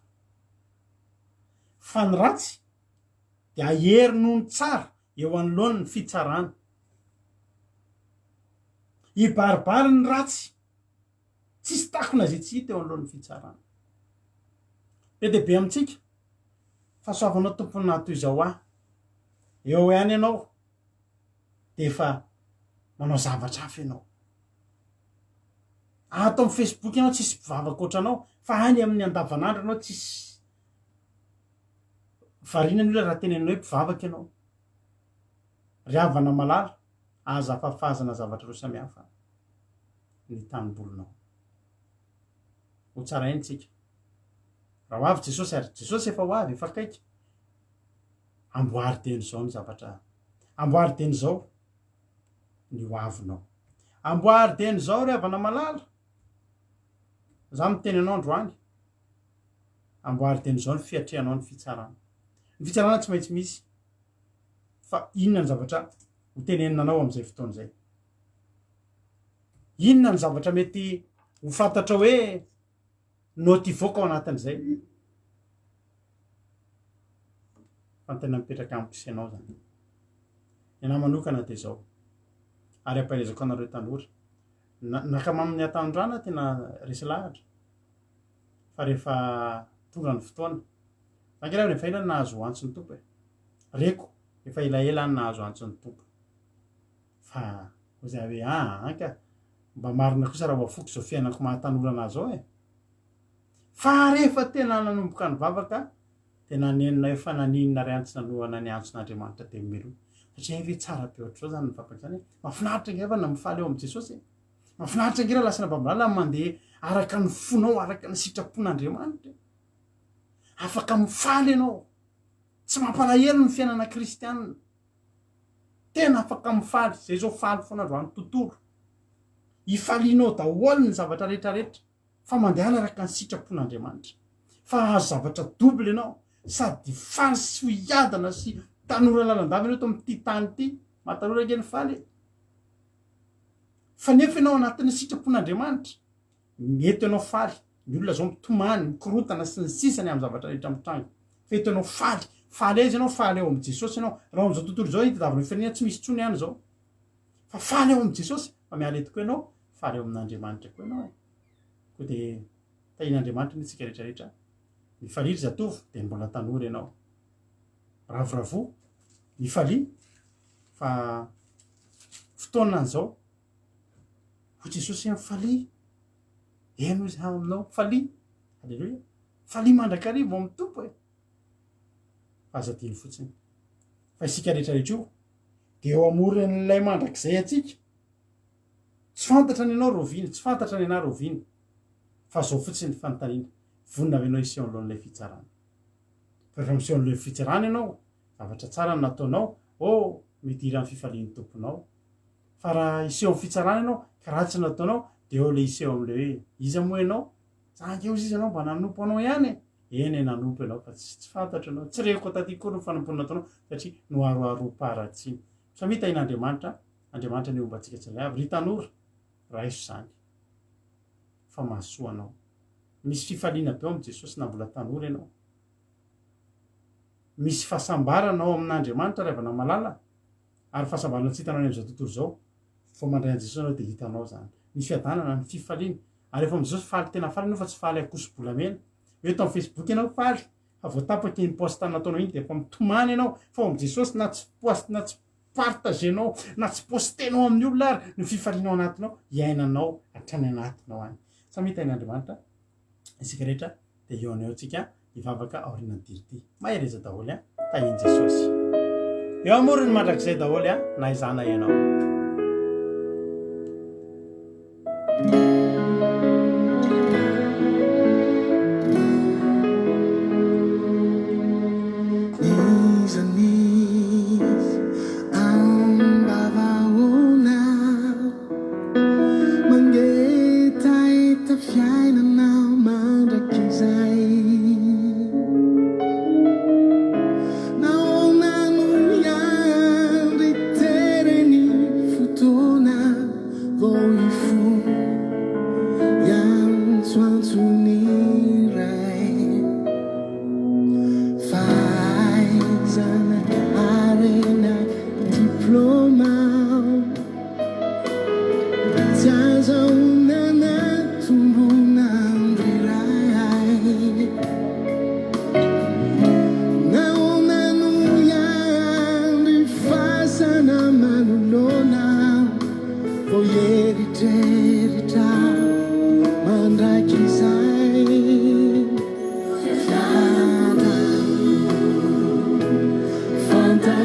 Fa ny ratsy dia hahery noho ny tsara eo anoloan' ny fitsarana. Hibaribary ny ratsy, tsisy takona izay tsy hita eo anoloan' ny fitsarana. Be dia be amintsika, fahasoavanao Tompo no naha toy izao ahy. Eo ihany ianao dia efa manao zavatra hafa ianao. Ato amin'ny Facebook ianao tsisy mpivavaka ohatranao fa any amin'ny andavanandro ianao tsisy variana ny olona raha tenenina hoe mpivavaka ianao. Ry havana malala, aza afafazana zavatra roa samihafa ny tanimbolinao. Ho tsaraina tsika. Raha ho avy Jesosy ary Jesosy efa ho avy, efa akaiky. Amboary dieny izao ny zavatra. Amboary dieny izao ny ho avinao. Amboary dieny izao ry havana malala. Za miteny anao androany. Amboary dieny izao ny fiatrehanao ny fitsarana. Ny fitsarana tsy maintsy misy. Fa inona ny zavatra ho tenenina anao amin'izay fotoana izay? Inona ny zavatra mety ho fantatrao hoe Note hivoaka ao anatin'izay. Fa ny tena mipetraka amiko sy ianao izany. Ny anahy manokana dia izao. Ary ampaherezako anareo tanora. Nankamamy ny hatanorana tena resy lahatra. Fa rehefa tonga ny fotoana. Za ange rehefa ela nahazo antso ny Tompo e. Reko efa elaela aho nahazo antso ny Tompo. Fa hoy za hoe aa ka. Mba marina kosa raha ho afoko izao fiainako maha tanora anah zao e! Fa rehefa tena nanomboka nivavaka dia nanenina hoe fa naninona ary any tsy nanohana ny antson'Andriamanitra teny mialoha. Satria hay ve tsara be ohatr'izao zany mivavaka zany e! Mahafinaritra ange fa na mifaly eo amin'i Jesosy e! Mahafinaritra ange raha lasana bambilala ny mandeha araka ny fonao, araka ny sitrapon'Andriamanitra e! Afaka mifaly ianao. Tsy mampalahelo ny fiainana kristianina. Tena afaka mifaly, zay zao faly foana androany tontolo. Ifalianao daholo ny zavatra rehetra rehetra fa mandehana araka ny sitrapon'Andriamanitra. Fa hahazo zavatra double ianao sady faly sy ho hiadana sy tanora lalandava ianao eto amin'ity tany ity. Mahatanora ange ny faly e. Fa nefa ianao anatin'ny sitrapon'Andriamanitra. Mety ianao faly, ny olona zao mitomany, mikorontana sy ny sisa ny amin'ny zavatra rehetra mitranga. Fa eto ianao faly, faly aiza ianao? Faly ao amin'i Jesosy ianao. Raha ao amin'izao tontolo izao hitadiavana firenena tsy misy intsony any izao. Fa faly ao amin'i Jesosy, fa miala eto koa ianao, faly ao amin'Andriamanitra koa ianao e. Koa dia tahian'Andriamanitra anie tsika rehetra rehetra. Mifalia ry zatovo, dia mbola tanora ianao. Ravoravoa, mifalia fa fotoana an'izao. Hoy Jesosy hoe mifalia. Eny hoy izaho aminao, mifalia. Aleloia. Mifalia mandrakariva ao amin'ny Tompo e. Fa aza adino fotsiny. Fa isika rehetra rehetra io dia eo amoron'ilay mandrakizay antsika. Tsy fantatra ny anao rahoviana, tsy fantatra ny anah rahoviana. Fa zao fotsiny ny fanontaniana, vonona ve ianao hiseho anoloan'ilay fitsarana? Fa rehefa miseho anoloan'ilay fitsarana ianao, zavatra tsara no nataonao, oh, midira amin'ny fifalian'ny Tomponao. Fa raha hiseho amin'ny fitsarana ianao ka ratsy no nataonao dia eo ilay hiseho amin'ilay hoe iza moa ianao? Za ange hozy izy ianao mba nanompo anao ihany e! Eny e nanompo ianao fa tsy tsy fantatro ianao, tsy reko taty akory ny fanompoana nataonao satria noharoharoam-paharatsiana. Samia tahian'Andriamanitra, Andriamanitra anie homba antsika tsirairay avy. Ry tanora, raiso izany fa mahasoa anao. Misy fifaliana be ao amin'i Jesosy na mbola tanora ianao. Misy fahasambarana ao amin'Andriamanitra ry havana malala. Ary fahasambarana tsy hitanao any amin'izao tontolo izao. Vao mandray an'i Jesosy ianao dia hitanao izany. Ny fiadanana, ny fifaliana. Ary rehefa amin'i Jesosy faly tena faly ianao fa tsy faly akoso-bolamena. Hoe eto amin'ny Facebook ianao faly fa vao tapaka iny post nataonao iny dia efa mitomany ianao. Fa ao amin'i Jesosy na tsy post na tsy partager-nao na tsy poster-nao amin'ny olona ary ny fifaliana ao anatinao iainanao hatrany anatinao any. Samy hitahin'Andriamanitra isika rehetra dia eo aneo tsika hivavaka aorianan'ny diry ity. Mahereza daholo an! Tahin'i Jesosy. Eo amorony mandrakizay daholo an, na izaho na ianao.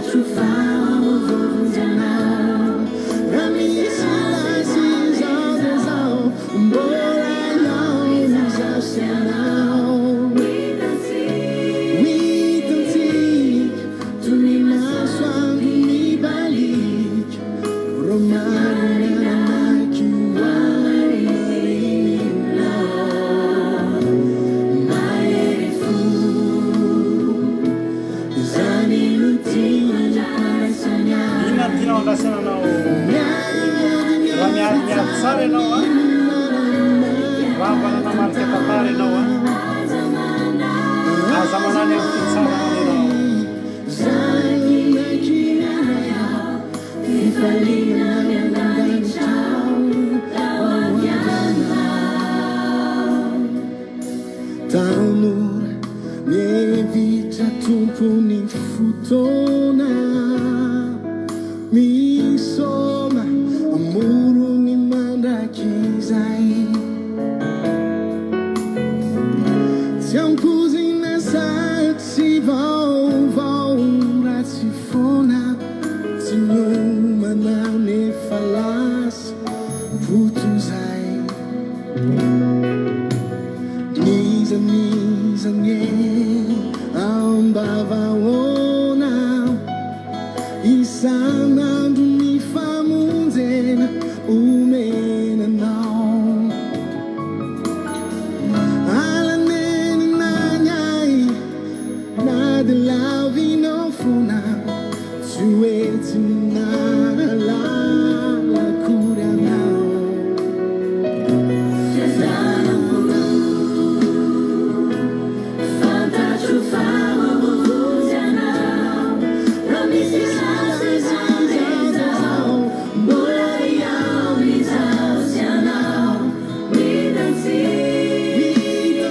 Fantatro fa ho voavonjy anao Raha misy lasa izao dia izao Mbola ianao izaho sy ianao Ho hitantsika toy ny masoandro mibaliaka Reo marina namaky ho hamarinina Mahery fo Izany no tiako handraisany ahy Inona no tianao handraisana anao Raha miady miady tsara ianao an Raha mba nanamarika tantara ianao an Aza manany amin'ny fitsarana ianao. Tanora mihevitra tompon'ny fotoana Misaona amoron'ny mandrakizay Tsy ampoizina sady tsy vaovao ratsy foana Tsy miomana nefa lasa potozay N'iza n'iza anie ambavahoana Isan'andro ny famonjena omena anao Alanenina ny ahy na dia lavinao foana Tsy hoe tsy nahalala akory anao Fantatro fa voavonjy anao Raha misy ratsy izao dia izao Mbola hiaho izaho sy ianao Hitantsika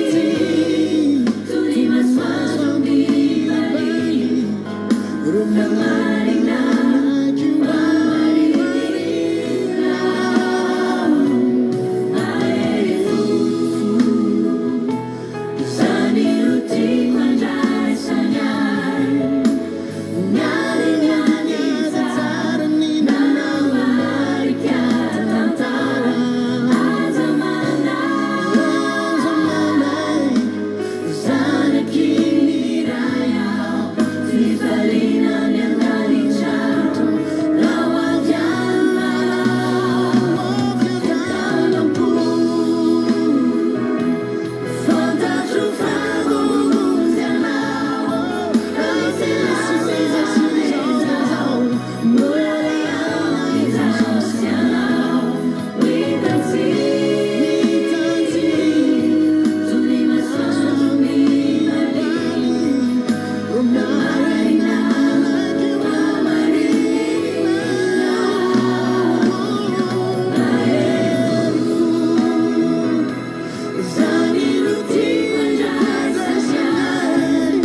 toy ny masoandro mibaliaka Ireo marina Mamarina Mahery fo Izany no tiako andraisany ahy Miady miady tsara Nanamarika tantara Aza manahy Zanaky ny Ray aho Fifaliana ny an-danitra Raha ho avy aminao Fiadanam-po Fantatro fa voavonjy anao Raha misy ratsy izao dia izao Mbola hiaho izaho sy ianao Ho hitantsika toy ny masoandro mibaliaka Marina mamarina Mahery fo Izany no tiako andraisany ahy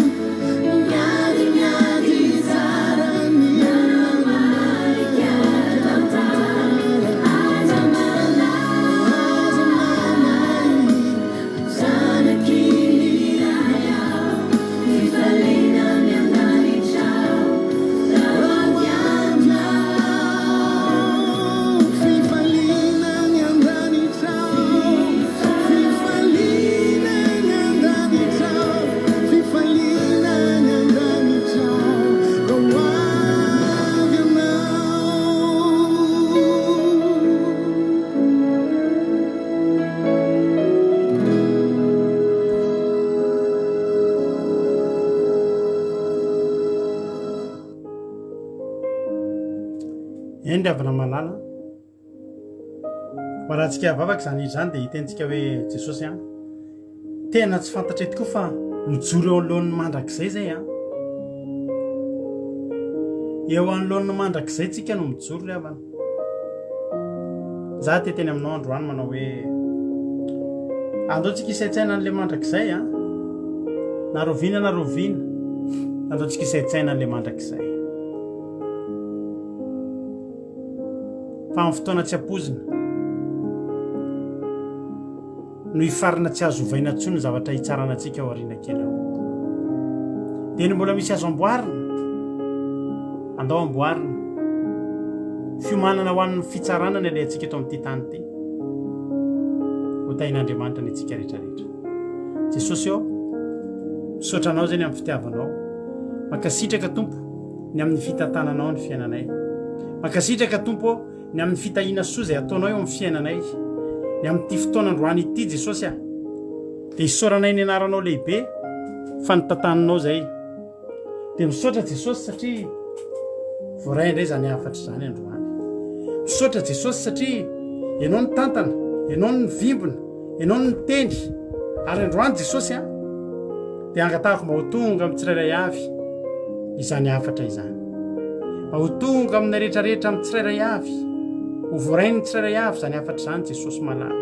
Miady miady tsara Nanamarika tantara Aza manahy Zanaky ny Ray aho Fifaliana ny an-danitra Raha ho avy aminao Fifaliana ny an-danitra Fifaliana ny an-danitra Fifaliana ny an-danitra Raha ho avy aminao. Eny ry havana malala, ho arahantsika vavaka izany hira izany dia hitentsika hoe Jesosy an, tena tsy fantatray tokoa fa mijoro eo anoloan'ny mandrakizay izay an. Eo anoloan'ny mandrakizay tsika no mijoro ry havana. Za te teny aminao androany manao hoe andao tsika hisaintsaina an'le mandrakizay an. Na roviana na roviana, andao tsika hisaintsaina an'le mandrakizay. Fa amin'ny fotoana tsy ampoizina no hifarana tsy azo ovaina intsony ny zavatra hitsarana antsika ao aoriana kely ao. Dia ny mbola misy azo amboarina. Andao amboarina. Fiomanana ho an'ny fitsarana ny alehantsika eto amin'ity tany ity. Ho tahin'Andriamanitra ny antsika rehetra rehetra. Jesosy ô, misaotra anao izay ny amin'ny fitiavanao. Mankasitraka Tompo ny amin'ny fitantananao ny fiainanay. Mankasitraka Tompo ô ny amin'ny fitahiana soa izay ataonao eo amin'ny fiainanay. Ny amin'ity fotoana androany ity Jesosy a. Dia isaoranay ny anaranao lehibe fa nitantaninao izay. Dia misaotra Jesosy satria voaray indray izany hafatra izany androany. Misaotra Jesosy satria Ianao nitantana, Ianao no nivimbina, Ianao no niteny. Ary androany Jesosy a, dia angatahako mba ho tonga amin'ny tsirairay avy izany hafatra izany. Mba ho tonga amin'ny rehetrarehetra amin'ny tsirairay avy, ho voarain'ny tsirairay avy izany hafatra izany Jesosy malala.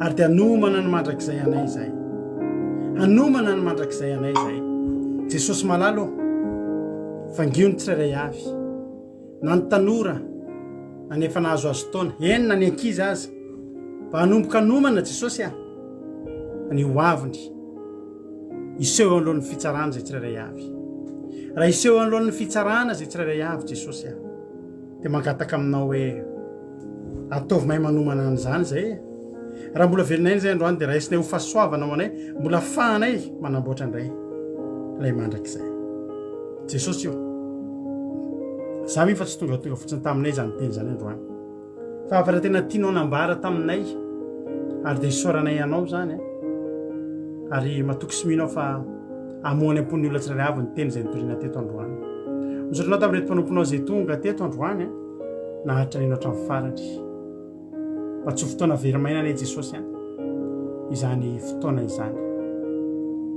Ary dia hanomana ny mandrakizay anay izay. Hanomana ny mandrakizay anay izay. Jesosy malala ô, vangio ny tsirairay avy. Na ny tanora, na ny efa nahazoazo taona, eny na ny ankizy aza. Mba hanomboka hanomana Jesosy a, ny ho aviny. Hiseho eo anoloan'ny fitsarana izay tsirairay avy. Raha hiseho eo anoloan'ny fitsarana izay tsirairay avy Jesosy a, dia mangataka aminao hoe Ataovy mahay manomana an'izany izay e. Raha mbola velona aina izay androany dia raisinay ho fahasoavana ho anay, mbola afahanay manamboatra indray ilay mandrakizay. Jesosy ô, za mino fa tsy tongatonga fotsiny taminay izany teny izany androany. Fa hafatra tena tianao nambara taminay ary dia isaoranay anao izany. Ary matoky sy mino aho fa hamoha any am-pon'ny olona tsirairay avy ny teny izay nitoriana teto androany. Misaotra anao tamin'ireto mpanomponao izay tonga teto androany. Naharitra nino hatramin'ny farany. Mba tsy ho fotoana very maina anie Jesosy an! Izany fotoana izany.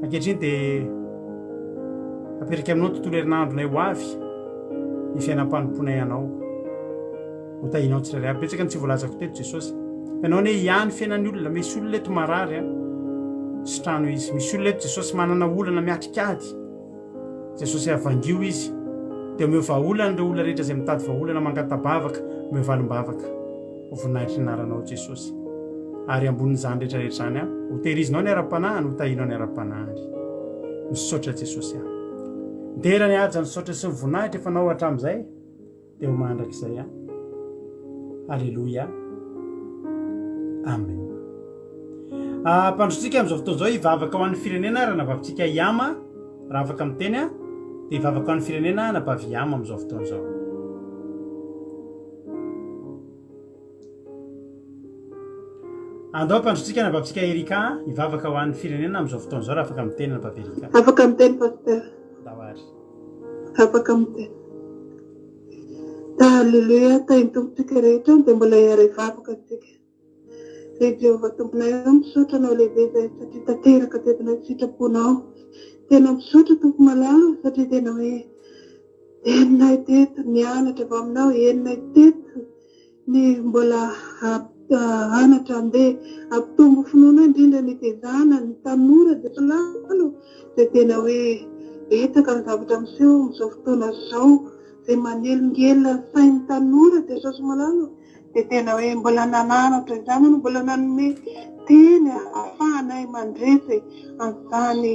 Ankehitriny dia apetraka aminao ny tontolo herinandronay ho avy, ny fiainam-panompoanay anao. Ho tahinao tsirairay avy. Betsaka ny tsy voalazako teto Jesosy. Fa ianao anie ihany fiainan'ny olona. Misy olona eto marary an! Sitrano izy. Misy olona eto Jesosy manana olana miatrika ady. Jesosy avangio izy dia omeo vahaolana ireo olona rehetra izay mitady vahaolana mangata-bavaka omeo valim-bavaka ho voninahitry ny anaranao Jesosy ary ambonin'izany rehetra rehetra izany aho ho tehirizinao ny ara-panahiny ho tahinao ny ara-panahiny misaotra Jesosy aho dera ny haja ny saotra sy ny voninahitra efa nao hatramin'izay dia ho mandrakizay an. Aleloia. Amen. Ampandrotsika amin'izao fotoana izao hivavaka ho an'ny firenena ranabavitsika Yama raha afaka miteny a dia hivavaka ho an'ny firenena anabavy Yama amin'izao fotoana izao. Andao ampandrotsika anabavitsika Erika hivavaka ho an'ny firenena amin'izao fotoana izao raha afaka miteny anabavy Erika. Afaka miteny pasteur. Ndao ary. Afaka miteny. Haleloia, tahin'ny Tompo tsika rehetra, dia mbola hiara-hivavaka tsika. Ry Jehovah Tomponay ô, misaotra Anao lehibe izahay satria tanteraka teto ny sitraponao. Tena misaotra Tompo malala satria tena hoe henonay teto, nianatra avy aminao, henonay teto ny mbola anatra andeha hampitombo finoana indrindra ny tezana ny tanora dia solalo dia tena hoe betsaka ny zavatra miseho amin'izao fotoana izao izay manelingelina ny sain'ny tanora dia Jesosy malala dia tena hoe mbola nananatra izany ianao mbola nanome teny ahafahanay mandresy an'izany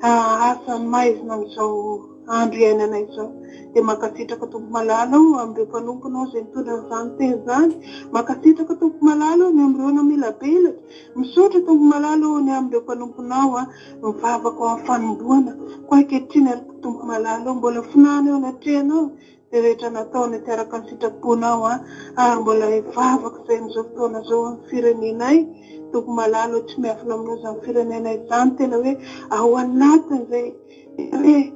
asa maizina amin'izao andro iainana izao. Dia mankasitraka Tompo malala o amin'ireo mpanomponao izay nitondra an'izany teny izany. Mankasitraka Tompo malala o ny amin'ireo namelabelatra. Misaotra Tompo malala o ny amin'ireo mpanomponao a mivavaka ho amin'ny fanombohana. Koa ankehitriny ary Tompo malala o mbola fonahana eo anatrehanao izay rehetra nataonay tsy araka ny sitraponao a ary mbola hivavaka izay amin'izao fotoana izao amin'ny firenenay. Tompo malala o tsy miafina aminao izany firenenay izany tena hoe ao anatin'izay Hoe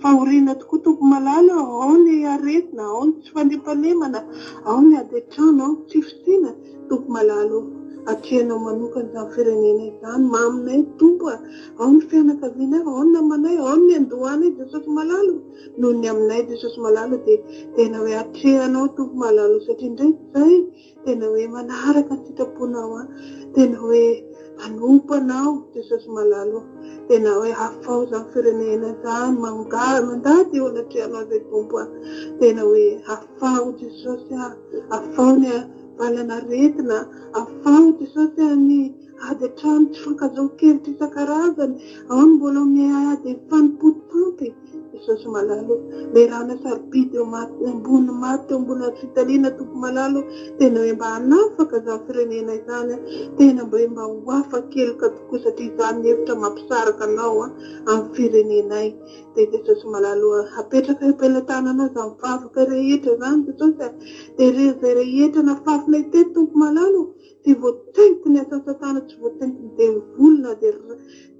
fahoriana tokoa Tompo malala ô, ao ny aretina, ao ny tsy fandriampahalemana, ao ny ady an-trano, ao ny tsy fisiana, Tompo malala ô, atrehinao manokana izany firenena izany, maminay Tompo a, ao ny fianakavianay, ao ny namanay, ao ny niandohanay Jesosy malala ô, noho ny aminay Jesosy malala dia tena hoe atrehanao Tompo malala ô, satria indray izay Tena hoe manaraka ny sitraponao aho. Tena hoe manompo anao Jesosy malala o. Tena hoe hafao izany firenena izany mandady eo anatrehanao izay Tompo a. Tena hoe hafao Jesosy a. Hafao ny. Valanaretina, afaho Jesosy a ny ady an-trano tsy fankazaon-kevitra isan-karazany, ao ny mbola miady fanompoan-tsampy, Jesosy malala o, le rano sarobidy eo maty ambony maty eo ambony hazo fijaliana Tompo malala o, tena hoe mba hanafaka izany firenena izany a, tena mba hoe mba ho afa-keloka tokoa satria izany ny hevitra mampisaraka anao a amin'ny firenenay. Dia Jesosy malala o, apetraka eo am-pelatananao izany vavaka rehetra izany Jesosy a, dia ireo izay rehetra nafafinay teto Tompo malala o, Tsy voatsaingoky ny asan'i satana tsy voatsaingoky ny devoly na dia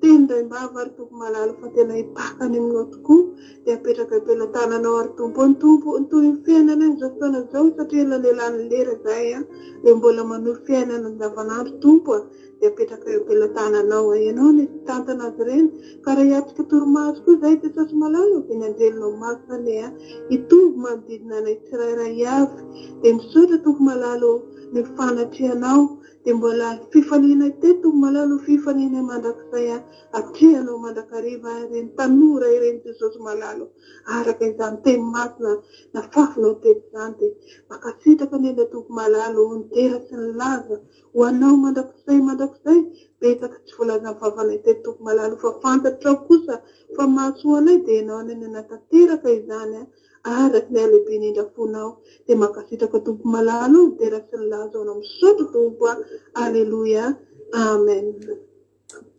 teny raim-bava ary Tompo malala fa tena hipaka any aminao tokoa dia apetraka eo am-pelatananao ary Tompo ô ny Tompo ny tohin'ny fiainanay amin'izao fotoana izao satria elanelan'ny lera izahay an dia mbola manohy fiainana andavanandro Tompo a dia apetraka eo am-pelatananao a ianao no hitantana azy ireny ka raha hiatrika torimaso koa izahay Jesosy malala ô dia ny anjelinao masina anie a hitovy manodidina anay tsirairay avy dia misaotra Tompo malala ô ny fanatrehanao dia mbola fifalianay teto Tompo malala o fifalianay mandrakizay a atrehanao mandrakariva ireny tanora ireny Jesosy malala o araka izany teny masina nafafinao teto izany dia mankasitraka anie ilay Tompo malala o ny dera sy ny laza ho anao mandrakizay mandrakizay betsaka tsy voalazan'ny vavanay teto Tompo malala o fa fantatrao kosa fa mahasoa anay dia ianao anie nanatanteraka izany a Araka ny halehiben'ny indrafonao dia mankasitraka Tompo malala o dera sy ny laza ho anao misaotra Tompo a Aleloia Amen.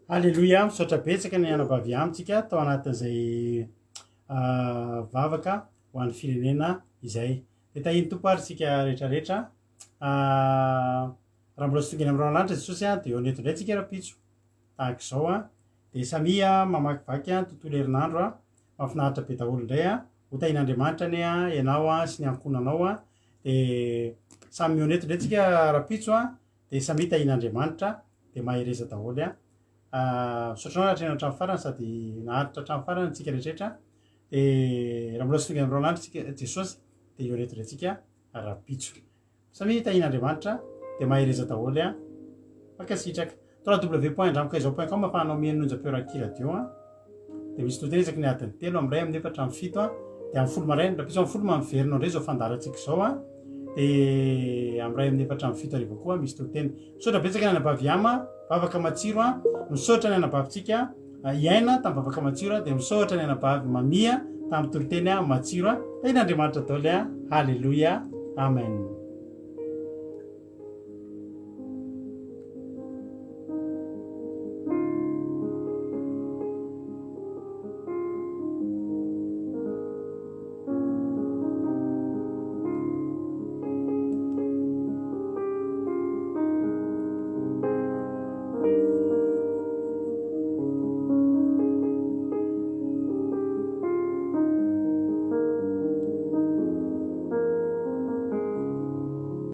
Aleloia, misaotra betsaka ny anabavy amintsika tao anatin'izay vavaka ho an'ny firenena izay. Dia tahian'ny Tompo ary isika rehetrarehetra. Raha mbola tsy tonga eny amin'ny rahona lanitra Jesosy dia eo eto indray tsika rahampitso. Tahaka izao dia samia mamakivaky tontolo herinandro. Mahafinaritra be daholo indray a! Ho tahian'Andriamanitra anie a ianao a sy ny ankohonanao a! Dia samy mihaona eto indray tsika rahampitso a! Dia samia tahian'Andriamanitra dia mahereza daholo a! Misaotra anao natrehina hatramin'ny farany sady naharitra hatramin'ny farany tsika rehetrarehetra dia raha mbola tsy tonga any amin'ny lanitra tsika Jesosy dia hihaona eto indray tsika rahampitso. Samia tahian'Andriamanitra dia mahereza daholo a! Mankasitraka. www.andramokaizaopoint com afahanao mihaino ny onjam-peo Raki Radio a! Dia misy tohiteny isaky ny adiny telo, amin'ny iray, amin'ny efatra, amin'ny fito a! Dia amin'ny folo maraina, rahampitso amin'ny folo miverina ao indray izao fandaharantsika izao a! Dia amin'ny iray, amin'ny efatra, amin'ny fito hariva koa misy tohiteny. Misaotra betsaka ny anabavy Ama, vavaka matsiro a! Misaotra ny anabavintsika Iaina tamin'ny vavaka matsiro a! Dia misaotra ny anabavy Mamia tamin'ny toriteny matsiro a! Tahian'Andriamanitra daholo a! Haleloia! Amen.